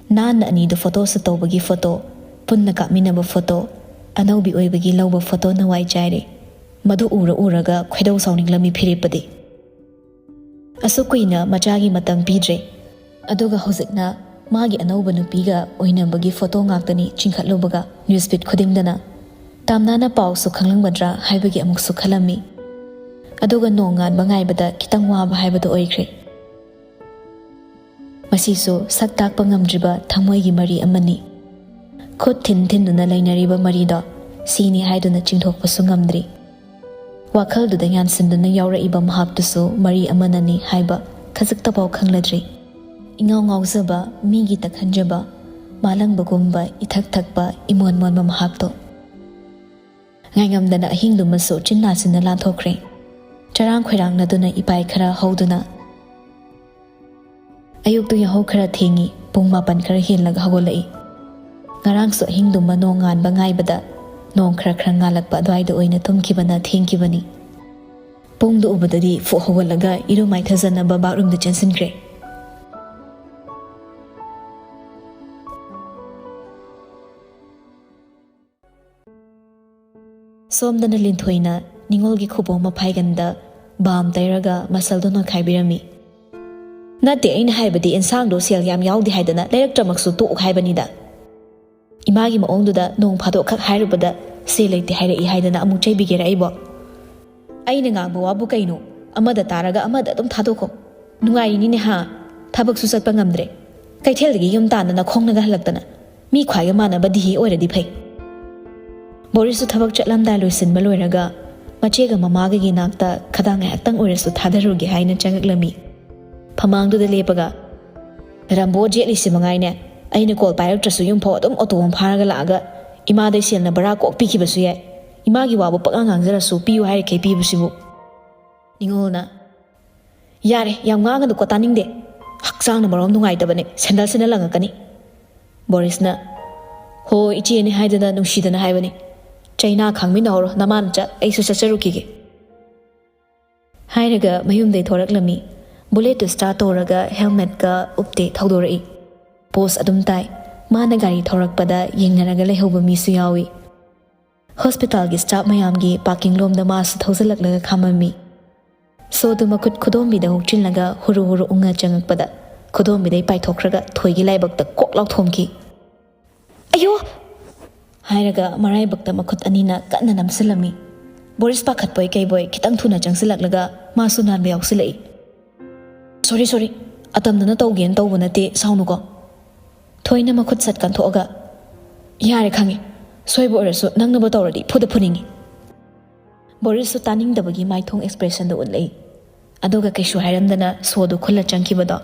ꯅꯥꯟꯅ ꯑꯅꯤꯗꯨ photo shoot ꯇꯧꯕꯒꯤ photo, ꯄꯨꯟꯅ ꯀꯥꯞꯃꯤꯟꯅꯕ photo, ꯑꯅꯧꯕꯤ ꯑꯣꯏꯕꯒꯤ ꯂꯧꯕ photo ꯅꯋꯥꯏ ꯆꯥꯏꯔꯦ꯫ ꯃꯗꯨ ꯎꯔ ꯎꯔꯒ ꯈꯣꯏꯗꯧ ꯁꯥꯎꯅꯤꯡꯂꯝꯃꯤ ꯐꯤꯔꯦꯞꯄꯗꯤ꯫ ꯑꯁꯨꯛ ꯀꯨꯏꯅ ꯃꯆꯥꯒꯤ ꯃꯇꯝ ꯄꯤꯗ꯭ꯔꯦ꯫ ꯑꯗꯨꯒ ꯍꯧꯖꯤꯛꯅ ꯃꯥꯒꯤ ꯑꯅꯧꯕ ꯅꯨꯄꯤꯒ ꯑꯣꯏꯅꯕꯒꯤ photo ꯉꯥꯛꯇꯅꯤ ꯆꯤꯡꯈꯠꯂꯨꯕꯒ newsfeed ꯈꯨꯗꯤꯡꯗꯅ꯫ ꯇꯥꯝꯅꯥꯅ ꯄꯥꯎꯁꯨ ꯈꯪꯂꯝꯒꯗ꯭ꯔꯥ ꯍꯥꯏꯕꯒꯤ ꯑꯃꯨꯛꯁꯨ ꯈꯜꯂꯝꯃꯤ꯫ ꯑꯗꯨꯒ ꯅꯣꯡꯉꯥꯟꯕ ꯉꯥꯏꯕꯗ ꯈꯤꯇꯪ ꯋꯥꯕ ꯍꯥꯏꯕꯗꯨ ꯑꯣꯏꯈ꯭ꯔꯦ꯫ ꯃꯁꯤꯁꯨ ꯁꯛ ꯇꯥꯛꯄ ꯉꯝꯗ꯭ꯔꯤꯕ ꯊꯃꯣꯏꯒꯤ ꯃꯔꯤ ꯑꯃꯅꯤ꯫ ꯈꯨꯠ ꯊꯤꯟ ꯊꯤꯟꯗꯨꯅ ꯂꯩꯅꯔꯤꯕ ꯃꯔꯤꯗꯣ ꯁꯤꯅꯤ ꯍꯥꯏꯗꯨꯅ ꯆꯤꯡꯊꯣꯛꯄꯁꯨ ꯉꯝꯗ꯭ꯔꯤ꯫ ꯋꯥꯈꯜꯗꯨꯗ ꯌꯥꯟꯁꯤꯟꯗꯨꯅ ꯌꯥꯎꯔꯛꯏꯕ ꯃꯍꯥꯛꯇꯨꯁꯨ ꯃꯔꯤ ꯑꯃꯅꯅꯤ ꯍꯥꯏꯕ ꯈꯖꯤꯛꯇꯐꯥꯎ ꯈꯪꯂꯗ꯭ꯔꯤ꯫ ꯏꯉꯥꯎ ꯉꯥꯎꯖꯕ, ꯃꯤꯒꯤ ꯇꯛꯍꯟꯖꯕ, ꯃꯥꯂꯪꯕꯒꯨꯝꯕ ꯏꯊꯛ ꯊꯛꯄ ꯏꯃꯣꯟ ꯃꯣꯟꯕ ꯃꯍꯥꯛꯇꯣ꯫ ꯉꯥꯏꯉꯝꯗꯅ ꯑꯍꯤꯡꯗꯨꯃꯁꯨ ꯆꯤꯟ ꯅꯥꯆꯤꯟꯅ ꯂꯥꯟꯊꯣꯛꯈ꯭ꯔꯦ꯫ ꯆꯔꯥꯡ ꯈꯣꯏꯔꯥꯡꯅꯗꯨꯅ ꯏꯄꯥꯏ ꯈꯔ ꯍꯧꯗꯨꯅ꯫ ꯑꯌꯨꯛꯇꯨ ꯌꯥꯍꯧ ꯈꯔ ꯊꯦꯡꯉꯤ, ꯄꯨꯡ ꯃꯥꯄꯟ ꯈꯔ ꯍꯦꯜꯂꯒ ꯍꯧꯒꯠꯂꯛꯏ꯫ ꯉꯔꯥꯡꯁꯨ ꯑꯍꯤꯡꯗꯨꯃ ꯅꯣꯡ ꯉꯥꯟꯕ ꯉꯥꯏꯕꯗ ꯅꯣꯡ ꯈꯔ ꯈꯔ ꯉꯥꯜꯂꯛꯄ ꯑꯗꯨꯋꯥꯏꯗ ꯑꯣꯏꯅ ꯇꯨꯝꯈꯤꯕꯅ ꯊꯦꯡꯈꯤꯕꯅꯤ꯫ ꯄꯨꯡꯗꯨ ꯎꯕꯗꯗꯤ ꯐꯨꯛ ꯍꯧꯒꯠꯂꯒ ꯏꯔꯨ ꯃꯥꯏꯊꯖꯅꯕ ꯕꯥꯠꯔꯨꯝꯗ ꯆꯦꯟꯁꯤꯟꯈ꯭ꯔꯦ꯫ ꯁꯣꯝꯗꯅ ꯂꯤꯟꯊꯣꯏꯅ ꯅꯤꯉꯣꯜꯒꯤ ꯈꯨꯕꯣꯝ ꯃꯐꯥꯏꯒꯟꯗ ꯕꯥꯝ ꯇꯩꯔꯒ ꯃꯁꯜꯗꯣ ꯅꯣꯏꯈꯥꯏꯕꯤꯔꯝꯃꯤ꯫ "ꯅꯠꯇꯦ, ꯑꯩꯅ ꯍꯥꯏꯕꯗꯤ ꯏꯟꯁꯥꯡꯗꯣ ꯁꯦꯜ ꯌꯥꯝ ꯌꯥꯎꯗꯦ ꯍꯥꯏꯗꯅ ꯂꯩꯔꯛꯇ꯭ꯔꯃꯛꯁꯨ ꯇꯣꯛꯎ ꯍꯥꯏꯕꯅꯤꯗ꯫ ꯏꯃꯥꯒꯤ ꯃꯑꯣꯡꯗꯨꯗ ꯅꯣꯡ ꯐꯥꯗꯣꯛꯈꯛ ꯍꯥꯏꯔꯨꯕꯗ ꯁꯦꯜ ꯂꯩꯇꯦ ꯍꯥꯏꯔꯛꯏ ꯍꯥꯏꯗꯅ ꯑꯃꯨꯛ ꯆꯩꯕꯤꯒꯦꯔꯥ ꯑꯩꯕꯣ? ꯑꯩꯅ ꯉꯥꯡꯕ ꯋꯥꯕꯨ ꯀꯩꯅꯣ? ꯑꯃꯗ ꯇꯥꯔꯒ ꯑꯃꯗ ꯑꯗꯨꯝ ꯊꯥꯗꯣꯛꯈꯣ꯫ ꯅꯨꯡꯉꯥꯏꯔꯤꯅꯤꯅꯦ ꯍꯥ? ꯊꯕꯛꯁꯨ ꯆꯠꯄ ꯉꯝꯗ꯭ꯔꯦ꯫ ꯀꯩꯊꯦꯜꯗꯒꯤ ꯌꯨꯝ ꯇꯥꯟꯗꯅ ꯈꯣꯡꯅꯒ ꯍꯜꯂꯛꯇꯅ꯫ ꯃꯤ ꯈ꯭ꯋꯥꯏꯒ ꯃꯥꯟꯅꯕ ꯗꯤꯍꯤ ꯑꯣꯏꯔꯗꯤ ꯐꯩ꯫" ꯕꯣꯔꯤꯁꯁꯨ ꯊꯕꯛ ꯆꯠꯂꯝꯗꯥꯏ ꯂꯣꯏꯁꯤꯟꯕ ꯂꯣꯏꯔꯒ ꯃꯆꯦꯒ ꯃꯃꯥꯒꯒꯤ ꯅꯥꯛꯇ ꯈꯗꯥꯡ ꯉꯥꯏꯍꯥꯛꯇꯪ ꯑꯣꯏꯔꯁꯨ ꯊꯥꯗꯔꯨꯒꯦ ꯍꯥꯏꯅ ꯆꯪꯉꯛꯂꯝꯃꯤ꯫ ꯐꯃꯥꯡꯗꯨꯗ ꯂꯦꯞꯄꯒ, "ꯔꯝꯕꯣ ꯖꯦꯠꯂꯤꯁꯤ ꯃꯉꯥꯏꯅꯦ, ꯑꯩꯅ ꯀꯣꯜ ꯄꯥꯏꯔꯛꯇ꯭ꯔꯁꯨ ꯌꯨꯝꯐꯥꯎ ꯑꯗꯨꯝ ꯑꯣꯇꯣ ꯑꯃ ꯐꯥꯔꯒ ꯂꯥꯛꯑꯒ ꯏꯃꯥꯗꯩ ꯁꯦꯜꯅ ꯚꯔꯥ ꯀꯣꯛ ꯄꯤꯈꯤꯕꯁꯨ ꯌꯥꯏ꯫ ꯏꯃꯥꯒꯤ ꯋꯥꯕꯨ ꯄꯉꯥꯡ ꯉꯥꯡꯖꯔꯁꯨ ꯄꯤꯌꯨ ꯍꯥꯏꯔꯤꯈꯩ ꯄꯤꯕꯁꯤꯕꯨ꯫" ꯅꯤꯉꯣꯜꯅ, "ꯌꯥꯔꯦ, ꯌꯥꯝ ꯉꯥꯡꯒꯅꯨꯀꯣ, ꯇꯥꯅꯤꯡꯗꯦ꯫ ꯍꯛꯆꯥꯡꯅ ꯃꯔꯣꯝ ꯅꯨꯡꯉꯥꯏꯇꯕꯅꯦ, ꯁꯦꯟꯗꯜꯁꯤꯅ ꯂꯪꯉꯛꯀꯅꯤ꯫" ꯕꯣꯔꯤꯁꯅ, "ꯍꯣ, ꯏꯆꯦꯅꯦ ꯍꯥꯏꯗꯅ ꯅꯨꯡꯁꯤꯗꯅ ꯍꯥꯏꯕꯅꯤ꯫ ꯆꯩꯅꯥ ꯈꯥꯡꯃꯤꯟꯅꯍꯧꯔꯣ, ꯅꯃꯥꯅ ꯆꯠ, ꯑꯩꯁꯨ ꯆꯠꯆꯔꯨꯈꯤꯒꯦ꯫" ꯍꯥꯏꯔꯒ ꯃꯌꯨꯝꯗꯩ ꯊꯣꯔꯛꯂꯝꯃꯤ꯫ ꯕꯨꯂꯦꯠꯇꯨ ꯁ꯭ꯇꯥꯔꯠ ꯇꯧꯔꯒ ꯍꯦꯜꯃꯦꯠꯀ ꯎꯞꯇꯦ ꯊꯧꯗꯣꯔꯛꯏ꯫ ꯄꯣꯁ ꯑꯗꯨꯝ ꯇꯥꯏ꯫ ꯃꯥꯅ ꯒꯥꯔꯤ ꯊꯧꯔꯛꯄꯗ ꯌꯦꯡꯅꯔꯒ ꯂꯩꯍꯧꯕ ꯃꯤꯁꯨ ꯌꯥꯎꯏ꯫ ꯍꯣꯁꯄꯤꯇꯥꯜꯒꯤ ꯁ꯭ꯇꯥꯐ ꯃꯌꯥꯝꯒꯤ ꯄꯥꯔꯀꯤꯡ ꯂꯣꯝꯗ ꯃꯥꯁꯨ ꯊꯧꯖꯤꯜꯂꯛꯂꯒ ꯈꯥꯝꯃꯝꯃꯤ꯫ ꯁꯣꯗꯨ ꯃꯈꯨꯠ ꯈꯨꯗꯣꯝꯕꯤꯗ ꯍꯨꯛꯆꯤꯜꯂꯒ ꯍꯨꯔꯨ ꯍꯨꯔꯨ ꯎꯪꯉ ꯆꯪꯉꯛꯄꯗ ꯈꯨꯗꯣꯝꯕꯤꯗꯩ ꯄꯥꯏꯊꯣꯛꯈ꯭ꯔꯒ ꯊꯣꯏꯒꯤ ꯂꯥꯏꯕꯛꯇ ꯀꯣꯛ ꯂꯥꯎꯊꯣꯝꯈꯤ꯫ "ꯑꯌꯣ!" ꯍꯥꯏꯔꯒ ꯃꯔꯥꯏꯕꯛꯇ ꯃꯈꯨꯠ ꯑꯅꯤꯅ ꯀꯟꯅ ꯅꯝꯁꯤꯜꯂꯝꯃꯤ꯫ ꯕꯣꯔꯤꯁ ꯄꯥꯈꯠꯄꯣꯏ ꯀꯩꯕꯣꯏ ꯈꯤꯇꯪ ꯊꯨꯅ ꯆꯪꯁꯤꯜꯂꯛꯂꯒ ꯃꯥꯁꯨ ꯅꯥꯟꯕ ꯌꯥꯎꯁꯤꯜꯂꯛꯏ꯫ "ꯁꯣꯔꯤ, ꯁꯣꯔꯤ, ꯑꯇꯝꯅꯅ ꯇꯧꯒꯦꯅ ꯇꯧꯕ ꯅꯠꯇꯦ, ꯁꯥꯎꯅꯨꯀꯣ꯫ ꯊꯣꯏꯅ ꯃꯈꯨꯠ ꯁꯠ ꯀꯟꯊꯣꯛꯑꯒ, "ꯌꯥꯔꯦ, ꯈꯪꯉꯦ꯫ ꯁꯣꯏꯕ ꯑꯣꯏꯔꯁꯨ ꯅꯪꯅꯕꯨ ꯇꯧꯔꯗꯤ ꯐꯨꯗ ꯐꯨꯅꯤꯡꯉꯤ꯫" ꯕꯣꯔꯤꯁꯁꯨ ꯇꯥꯅꯤꯡꯗꯕꯒꯤ ꯃꯥꯏꯊꯣꯡ ꯑꯦꯛꯁꯄ꯭ꯔꯦꯁꯟꯗꯨ ꯎꯠꯂꯛꯏ꯫ ꯑꯗꯨꯒ ꯀꯩꯁꯨ ꯍꯥꯏꯔꯝꯗꯅ ꯁꯣꯗꯨ ꯈꯨꯜꯂ ꯆꯪꯈꯤꯕꯗꯣ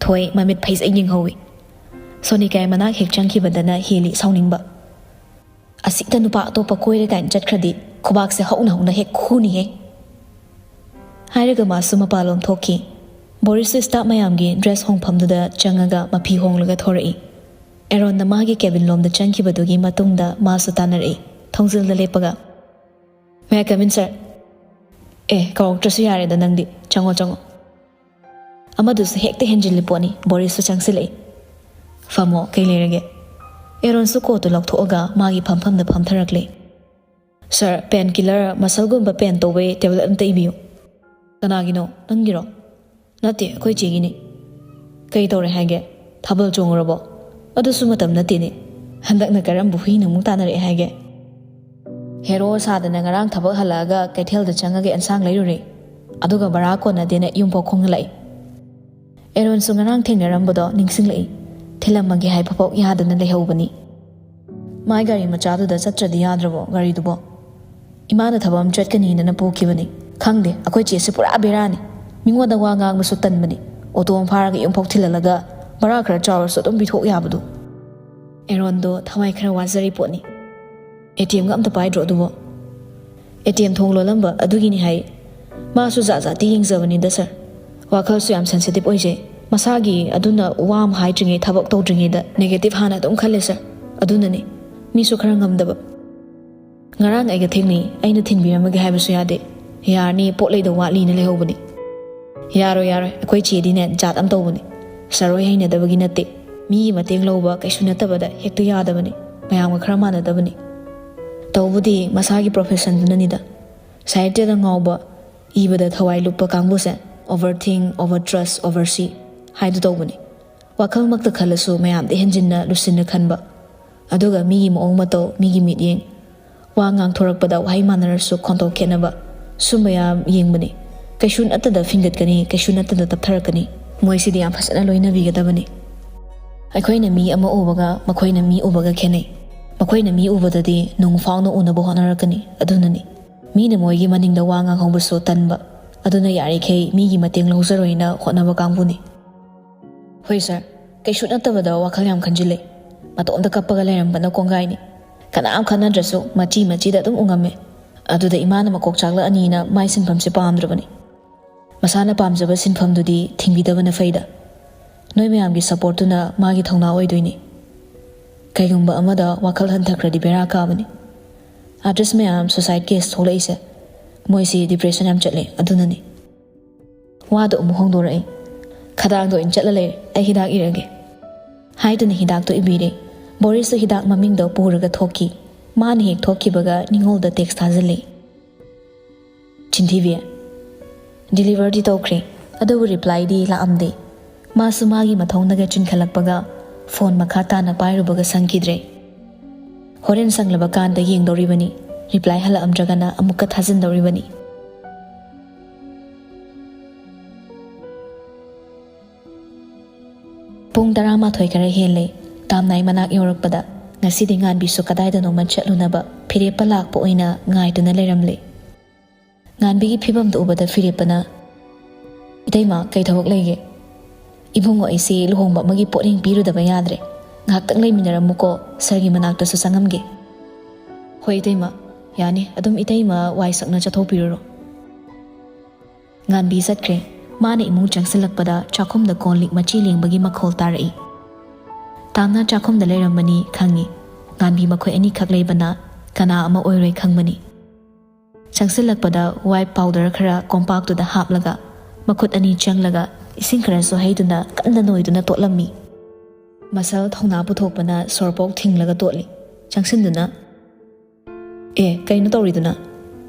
ꯊꯣꯏ ꯃꯃꯤꯠ ꯐꯩꯖꯩ ꯌꯦꯡꯍꯧꯏ꯫ ꯁꯣꯅꯤꯀꯥꯏ ꯃꯅꯥꯛ ꯍꯦꯛ ꯆꯪꯈꯤꯕꯗꯅ ꯍꯦꯜꯂꯤ ꯁꯥꯎꯅꯤꯡꯕ꯫ "ꯑꯁꯤꯗ ꯅꯨꯄꯥ ꯑꯇꯣꯞꯄ ꯀꯣꯏꯔꯦ ꯀꯥꯏꯅ ꯆꯠꯈ꯭ꯔꯗꯤ ꯈꯨꯕꯥꯛꯁꯦ ꯍꯧꯅ ꯍꯧꯅ ꯍꯦꯛ ꯈꯨꯅꯤꯍꯦ꯫" ꯍꯥꯏꯔꯒ ꯃꯥꯁꯨ ꯃꯄꯥꯟꯂꯣꯝ ꯊꯣꯛꯈꯤ꯫ ꯕꯣꯔꯤꯁꯁꯨ ꯁ꯭ꯇꯥꯐ ꯃꯌꯥꯝꯒꯤ ꯗ꯭ꯔꯦꯁ ꯍꯣꯡꯐꯝꯗꯨꯗ ꯆꯪꯉꯒ ꯃꯐꯤ ꯍꯣꯡꯂꯒ ꯊꯣꯔꯛꯏ꯫ ꯑꯦꯔꯣꯟꯅ ꯃꯥꯒꯤ ꯀꯦꯕꯤꯟ ꯂꯣꯝꯗ ꯆꯪꯈꯤꯕꯗꯨꯒꯤ ꯃꯇꯨꯡꯗ ꯃꯥꯁꯨ ꯇꯥꯟꯅꯔꯛꯏ, ꯊꯣꯡꯖꯤꯜꯗ ꯂꯦꯞꯄꯒ꯫ "May I come in, sir?" "ꯑꯦ, ꯀꯧꯔꯛꯇ꯭ꯔꯁꯨ ꯌꯥꯔꯦꯗ ꯅꯪꯗꯤ꯫ ꯆꯪꯉꯣ, ꯆꯪꯉꯣ꯫" ꯑꯃꯗꯨꯁꯨ ꯍꯦꯛꯇ ꯍꯦꯟꯖꯤꯜꯂꯤ ꯄꯣꯠꯅꯤ, ꯕꯣꯔꯤꯁꯁꯨ ꯆꯪꯁꯤꯜꯂꯛꯏ꯫ "ꯐꯝꯃꯣ, ꯀꯩ ꯂꯩꯔꯒꯦ?" ꯑꯦꯔꯣꯟꯁꯨ ꯀꯣꯠꯇꯨ ꯂꯧꯊꯣꯛꯑꯒ ꯃꯥꯒꯤ ꯐꯝꯐꯝꯗ ꯐꯝꯊꯔꯛꯂꯦ꯫ "Sir, pain killer, muscleꯒꯨꯝꯕ pain ꯇꯧꯕꯩ tablet ꯑꯝꯇ ꯏꯕꯤꯌꯨ꯫" "ꯀꯅꯥꯒꯤꯅꯣ? ꯅꯪꯒꯤꯔꯣ?" "ꯅꯠꯇꯦ, ꯑꯩꯈꯣꯏ ꯆꯦꯒꯤꯅꯤ꯫" "ꯀꯩ ꯇꯧꯔꯦ ꯍꯥꯏꯒꯦ? ꯊꯥꯕꯜ ꯆꯣꯡꯉꯨꯔꯕꯣ? ꯑꯗꯨꯁꯨ ꯃꯇꯝ ꯅꯠꯇꯦꯅꯦ꯫ ꯍꯟꯗꯛꯅ ꯀꯔꯝꯕ ꯍꯨꯏꯅ ꯑꯃꯨꯛ ꯇꯥꯟꯅꯔꯛꯑꯦ ꯍꯥꯏꯒꯦ?" "ꯍꯦꯔꯣ ꯁꯥꯗꯅ ꯉꯔꯥꯡ ꯊꯕꯛ ꯍꯜꯂꯛꯑꯒ ꯀꯩꯊꯦꯜꯗ ꯆꯪꯉꯒ ꯑꯦꯟꯁꯥꯡ ꯂꯩꯔꯨꯔꯦ꯫ ꯑꯗꯨꯒ ꯚꯔꯥ ꯀꯣꯟꯅꯗꯦꯅ ꯌꯨꯝꯐꯥꯎ ꯈꯣꯡꯍꯜꯂꯛꯏ꯫" ꯑꯦꯔꯣꯟꯁꯨ ꯉꯔꯥꯡ ꯊꯦꯡꯅꯔꯝꯕꯗꯣ ꯅꯤꯡꯁꯤꯡꯂꯛꯏ꯫ ꯊꯤꯜꯂꯝꯃꯒꯦ ꯍꯥꯏꯕꯐꯥꯎ ꯌꯥꯗꯅ ꯂꯩꯍꯧꯕꯅꯤ꯫ "ꯃꯥꯏ ꯒꯥꯔꯤ ꯃꯆꯥꯗꯨꯗ ꯆꯠꯇ꯭ꯔꯗꯤ ꯌꯥꯗ꯭ꯔꯕꯣ, ꯒꯥꯔꯤꯗꯨꯕꯣ?" "ꯏꯃꯥꯅ ꯊꯕꯛ ꯑꯃ ꯆꯠꯀꯅꯤꯅ ꯄꯨꯈꯤꯕꯅꯤ꯫ ꯈꯪꯗꯦ, ꯑꯩꯈꯣꯏ ꯆꯦꯁꯦ ꯄꯨꯔꯥ ꯕꯦꯔꯥꯅꯤ꯫ ꯃꯤꯉꯣꯟꯗ ꯋꯥ ꯉꯥꯡꯕꯁꯨ ꯇꯟꯕꯅꯤ꯫ ꯑꯣꯇꯣ ꯑꯃ ꯐꯥꯔꯒ ꯌꯨꯝꯐꯥꯎ ꯊꯤꯜꯍꯜꯂꯒ ꯚꯔꯥ ꯈꯔ ꯆꯥꯎꯔꯁꯨ ꯑꯗꯨꯝ ꯄꯤꯊꯣꯛ ꯌꯥꯕꯗꯨ꯫" ꯑꯦꯔꯣꯟꯗꯣ ꯊꯋꯥꯏ ꯈꯔ ꯋꯥꯖꯔꯤ ꯄꯣꯠꯅꯤ꯫ "ATMꯒ ꯑꯝꯇ ꯄꯥꯏꯗ꯭ꯔꯣ ꯑꯗꯨꯕꯣ?" "ATM ꯊꯣꯡ ꯂꯣꯜꯂꯝꯕ ꯑꯗꯨꯒꯤꯅꯤ ꯍꯥꯏ꯫ ꯃꯥꯁꯨ ꯖꯥꯠ ꯖꯥꯠꯇꯤ ꯌꯦꯡꯖꯕꯅꯤꯗ, sir꯫ ꯋꯥꯈꯜꯁꯨ ꯌꯥꯝ sensitive ꯑꯣꯏꯖꯩ꯫ ꯃꯁꯥꯒꯤ ꯑꯗꯨꯅ ꯋꯥ ꯑꯃ ꯍꯥꯏꯗ꯭ꯔꯤꯉꯩ, ꯊꯕꯛ ꯇꯧꯗ꯭ꯔꯤꯉꯩꯗ negative ꯍꯥꯟꯅ ꯑꯗꯨꯝ ꯈꯜꯂꯦ, sir꯫ ꯑꯗꯨꯅꯅꯤ꯫ ꯃꯤꯁꯨ ꯈꯔ ꯉꯝꯗꯕ꯫ ꯉꯔꯥꯡ ꯑꯩꯒ ꯊꯦꯡꯅꯩ, ꯑꯩꯅ ꯊꯤꯟꯕꯤꯔꯝꯃꯒꯦ ꯍꯥꯏꯕꯁꯨ ꯌꯥꯗꯦ꯫ ꯌꯥꯔꯅꯤ, ꯄꯣꯠ ꯂꯩꯗꯧ ꯋꯥꯠꯂꯤꯅ ꯂꯩꯍꯧꯕꯅꯤ꯫" "ꯌꯥꯔꯣꯏ, ꯌꯥꯔꯣꯏ, ꯑꯩꯈꯣꯏ ꯆꯦꯗꯤꯅꯦ ꯖꯥꯠ ꯑꯃ ꯇꯧꯕꯅꯤ꯫ Sir ꯍꯣꯏ ꯍꯩꯅꯗꯕꯒꯤ ꯅꯠꯇꯦ꯫ ꯃꯤꯒꯤ ꯃꯇꯦꯡ ꯂꯧꯕ ꯀꯩꯁꯨ ꯅꯠꯇꯕꯗ ꯍꯦꯛꯇ ꯌꯥꯗꯕꯅꯤ꯫ ꯃꯌꯥꯝꯒ ꯈꯔ ꯃꯥꯟꯅꯗꯕꯅꯤ꯫ ꯇꯧꯕꯗꯤ ꯃꯁꯥꯒꯤ professionꯗꯨꯅꯅꯤꯗ꯫ ꯁꯥꯍꯤꯇ꯭ꯌꯗ ꯉꯥꯎꯕ, ꯏꯕꯗ ꯊꯋꯥꯏ ꯂꯨꯞꯄ ꯀꯥꯡꯕꯨꯁꯦ overthink, overtrust, oversee ꯍꯥꯏꯗꯨ ꯇꯧꯕꯅꯤ꯫ ꯋꯥꯈꯜꯃꯛꯇ ꯈꯜꯂꯁꯨ ꯃꯌꯥꯝꯗ ꯍꯦꯟꯖꯤꯟꯅ ꯂꯨꯁꯤꯟꯅ ꯈꯟꯕ꯫ ꯑꯗꯨꯒ ꯃꯤꯒꯤ ꯃꯑꯣꯡ ꯃꯇꯧ, ꯃꯤꯒꯤ ꯃꯤꯠꯌꯦꯡ, ꯋꯥ ꯉꯥꯡꯊꯣꯔꯛꯄꯗ ꯋꯥꯍꯩ ꯃꯥꯟꯅꯔꯁꯨ ꯈꯣꯟꯊꯣꯛ ꯈꯦꯠꯅꯕ, ꯁꯨꯝꯕ ꯌꯥꯝ ꯌꯦꯡꯕꯅꯤ꯫ ꯀꯩꯁꯨ ꯅꯠꯇꯗ ꯐꯤꯡꯒꯠꯀꯅꯤ, ꯀꯩꯁꯨ ꯅꯠꯇꯗ ꯇꯞꯊꯔꯛꯀꯅꯤ꯫ ꯃꯣꯏꯁꯤꯗꯤ ꯌꯥꯝ ꯐꯖꯅ ꯂꯣꯏꯅꯕꯤꯒꯗꯕꯅꯤ꯫ ꯑꯩꯈꯣꯏꯅ ꯃꯤ ꯑꯃ ꯎꯕꯒ ꯃꯈꯣꯏꯅ ꯃꯤ ꯎꯕꯒ ꯈꯦꯠꯅꯩ꯫ ꯃꯈꯣꯏꯅ ꯃꯤ ꯎꯕꯗꯗꯤ ꯅꯨꯡ ꯐꯥꯎꯅ ꯎꯅꯕ ꯍꯣꯠꯅꯔꯛꯀꯅꯤ꯫ ꯑꯗꯨꯅꯅꯤ ꯃꯤꯅ ꯃꯣꯏꯒꯤ ꯃꯅꯤꯡꯗ ꯋꯥ ꯉꯥꯡꯍꯧꯕꯁꯨ ꯇꯟꯕ꯫ ꯑꯗꯨꯅ ꯌꯥꯔꯤꯈꯩ ꯃꯤꯒꯤ ꯃꯇꯦꯡ ꯂꯧꯖꯔꯣꯏꯅ ꯍꯣꯠꯅꯕ ꯀꯥꯡꯕꯨꯅꯤ꯫ ꯍꯣꯏ ꯁꯥꯔ, ꯀꯩꯁꯨ ꯅꯠꯇꯕꯗ ꯋꯥꯈꯜ ꯌꯥꯝ ꯈꯟꯖꯤꯜꯂꯦ꯫ ꯃꯇꯣꯝꯇ ꯀꯞꯄꯒ ꯂꯩꯔꯝꯕꯅ ꯀꯣꯡꯒꯥꯏꯅꯤ꯫ ꯀꯅꯥꯝ ꯈꯟꯅꯗ꯭ꯔꯁꯨ ꯃꯆꯤ ꯃꯆꯤꯗ ꯑꯗꯨꯝ ꯎꯉꯝꯃꯦ꯫ ꯑꯗꯨꯗ ꯏꯃꯥꯅ ꯃꯀꯣꯛ ꯆꯥꯛꯂꯛꯑꯅꯤꯅ ꯃꯥꯏ ꯁꯤꯟꯐꯝꯁꯦ ꯄꯥꯝꯗ꯭ꯔꯕꯅꯤ꯫ ꯃꯁꯥꯅ ꯄꯥꯝꯖꯕ ꯁꯤꯟꯐꯝꯗꯨꯗꯤ ꯊꯤꯡꯕꯤꯗꯕꯅ ꯐꯩꯗ꯫ ꯅꯣꯏ ꯃꯌꯥꯝꯒꯤ ꯁꯄꯣꯔꯠꯇꯨꯅ ꯃꯥꯒꯤ ꯊꯧꯅꯥ ꯑꯣꯏꯗꯣꯏꯅꯤ꯫ ꯀꯩꯒꯨꯝꯕ ꯑꯃꯗ ꯋꯥꯈꯜ ꯍꯟꯊꯈ꯭ꯔꯗꯤ ꯕꯦꯔꯥ ꯀꯥꯕꯅꯤ꯫ ꯑꯥꯔꯇꯤꯁ ꯃꯌꯥꯝ ꯁꯨꯁꯥꯏꯠ ꯀꯦꯁ ꯊꯣꯛꯂꯛꯏꯁꯦ ꯃꯣꯏꯁꯤ ꯗꯤꯄ꯭ꯔꯦꯁꯟ ꯌꯥꯝ ꯆꯠꯂꯦ, ꯑꯗꯨꯅꯅꯤ꯫ ꯋꯥꯗꯣ ꯑꯃꯨꯛ ꯍꯣꯡꯗꯣꯔꯛꯏ꯫ ꯈꯗꯥꯡꯗ ꯑꯣꯏꯅ ꯆꯠꯂ ꯂꯩꯔꯦ, ꯑꯩ ꯍꯤꯗꯥꯛ ꯏꯔꯒꯦ꯫ ꯍꯥꯏꯗꯨꯅ ꯍꯤꯗꯥꯛꯇꯣ ꯏꯕꯤꯔꯦ꯫ ꯕꯣꯔꯤꯁꯁꯨ ꯍꯤꯗꯥꯛ ꯃꯃꯤꯡꯗꯣ ꯄꯨꯔꯒ ꯊꯣꯛꯈꯤ꯫ ꯃꯥꯅ ꯍꯦꯛ ꯊꯣꯛꯈꯤꯕꯒ ꯅꯤꯉꯣꯜꯗ ꯇꯦꯛꯁ ꯊꯥꯖꯤꯜꯂꯤ꯫ ꯆꯤꯟꯊꯤꯕꯤ, ꯗꯤꯂꯤꯚꯔꯗꯤ ꯇꯧꯈ꯭ꯔꯦ, ꯑꯗꯨꯕꯨ ꯔꯤꯄ꯭ꯂꯥꯏꯗꯤ ꯂꯥꯛꯑꯝꯗꯦ꯫ ꯃꯥꯁꯨ ꯃꯥꯒꯤ ꯃꯊꯧꯅꯒ ꯆꯤꯟꯈꯠꯂꯛꯄꯒ ꯐꯣꯟ ꯃꯈꯥ ꯇꯥꯅ ꯄꯥꯏꯔꯨꯕꯒ ꯁꯪꯈꯤꯗ꯭ꯔꯦ꯫ ꯍꯣꯔꯦꯟ ꯁꯪꯂꯕ ꯀꯥꯟꯗ ꯌꯦꯡꯗꯧꯔꯤꯕꯅꯤ, ꯔꯤꯄ꯭ꯂꯥꯏ ꯍꯜꯂꯛꯑꯝꯗ꯭ꯔꯒꯅ ꯑꯃꯨꯛꯀ ꯊꯥꯖꯤꯟꯗꯧꯔꯤꯕꯅꯤ꯫ ꯄꯨꯡ ꯇꯔꯥꯃꯥꯊꯣꯏ ꯈꯔ ꯍꯦꯜꯂꯦ꯫ ꯇꯥꯝꯅꯥꯏ ꯃꯅꯥꯛ ꯌꯧꯔꯛꯄꯗ ꯉꯁꯤꯗꯤ ꯉꯥꯟꯕꯤꯁꯨ ꯀꯗꯥꯏꯗꯅꯣꯃ ꯆꯠꯂꯨꯅꯕ ꯐꯤꯔꯦꯞꯄ ꯂꯥꯛꯄ ꯑꯣꯏꯅ ꯉꯥꯏꯗꯨꯅ ꯂꯩꯔꯝꯂꯦ꯫ ꯉꯥꯟꯕꯤꯒꯤ ꯐꯤꯕꯝꯗꯨ ꯎꯕꯗ ꯐꯤꯔꯦꯞꯄꯅ, "ꯏꯇꯩꯃ, ꯀꯩ ꯊꯕꯛ ꯂꯩꯒꯦ?" "ꯏꯕꯨꯡꯉꯣ, ꯑꯩꯁꯦ ꯂꯨꯍꯣꯡꯕ ꯑꯃꯒꯤ ꯄꯣꯠꯌꯦꯡ ꯄꯤꯔꯨꯗꯕ ꯌꯥꯗ꯭ꯔꯦ꯫ ꯉꯥꯏꯍꯥꯛꯇꯪ ꯂꯩꯃꯤꯟꯅꯔꯝꯃꯨꯀꯣ, ꯁꯥꯔꯒꯤ ꯃꯅꯥꯛꯇꯁꯨ ꯆꯪꯉꯝꯒꯦ꯫" "ꯍꯣꯏ ꯏꯇꯩꯃ, ꯌꯥꯅꯤ꯫ ꯑꯗꯨꯝ ꯏꯇꯩꯃ ꯋꯥꯏ ꯁꯪꯅ ꯆꯠꯊꯣꯛꯄꯤꯔꯨꯔꯣ꯫" ꯉꯥꯟꯕꯤ ꯆꯠꯈ꯭ꯔꯦ꯫ ꯃꯥꯅ ꯏꯃꯨꯡ ꯆꯪꯁꯤꯜꯂꯛꯄꯗ ꯆꯥꯛꯈꯨꯝꯗ ꯀꯣꯜ ꯂꯤꯛ ꯃꯆꯤ ꯂꯦꯡꯕꯒꯤ ꯃꯈꯣꯜ ꯇꯥꯔꯛꯏ꯫ ꯇꯥꯝꯅ ꯆꯥꯛꯈꯨꯝꯗ ꯂꯩꯔꯝꯕꯅꯤ ꯈꯪꯉꯤ꯫ ꯉꯥꯟꯕꯤ ꯃꯈꯣꯏ ꯑꯅꯤꯈꯛ ꯂꯩꯕꯅ ꯀꯅꯥ ꯑꯃ ꯑꯣꯏꯔꯣꯏ ꯈꯪꯕꯅꯤ꯫ ꯆꯪꯁꯤꯜꯂꯛꯄꯗ ꯋꯥꯏꯞ ꯄꯥꯎꯗꯔ ꯈꯔ ꯀꯣꯝꯄꯥꯛꯇꯨꯗ ꯍꯥꯞꯂꯒ ꯃꯈꯨꯠ ꯑꯅꯤ ꯆꯪꯂꯒ ꯏꯁꯤꯡ ꯈꯔꯁꯨ ꯍꯩꯗꯨꯅ ꯀꯟꯅ ꯅꯣꯏꯗꯨꯅ ꯇꯣꯠꯂꯝꯃꯤ꯫ ꯃꯁꯜ ꯊꯧꯅꯥ ꯄꯨꯊꯣꯛꯄꯅ ꯁꯣꯔꯄꯣꯛ ꯊꯤꯡꯂꯒ ꯇꯣꯠꯂꯤ꯫ ꯆꯪꯁꯤꯟꯗꯨꯅ, "ꯑꯦ, ꯀꯩꯅꯣ ꯇꯧꯔꯤꯗꯨꯅ?"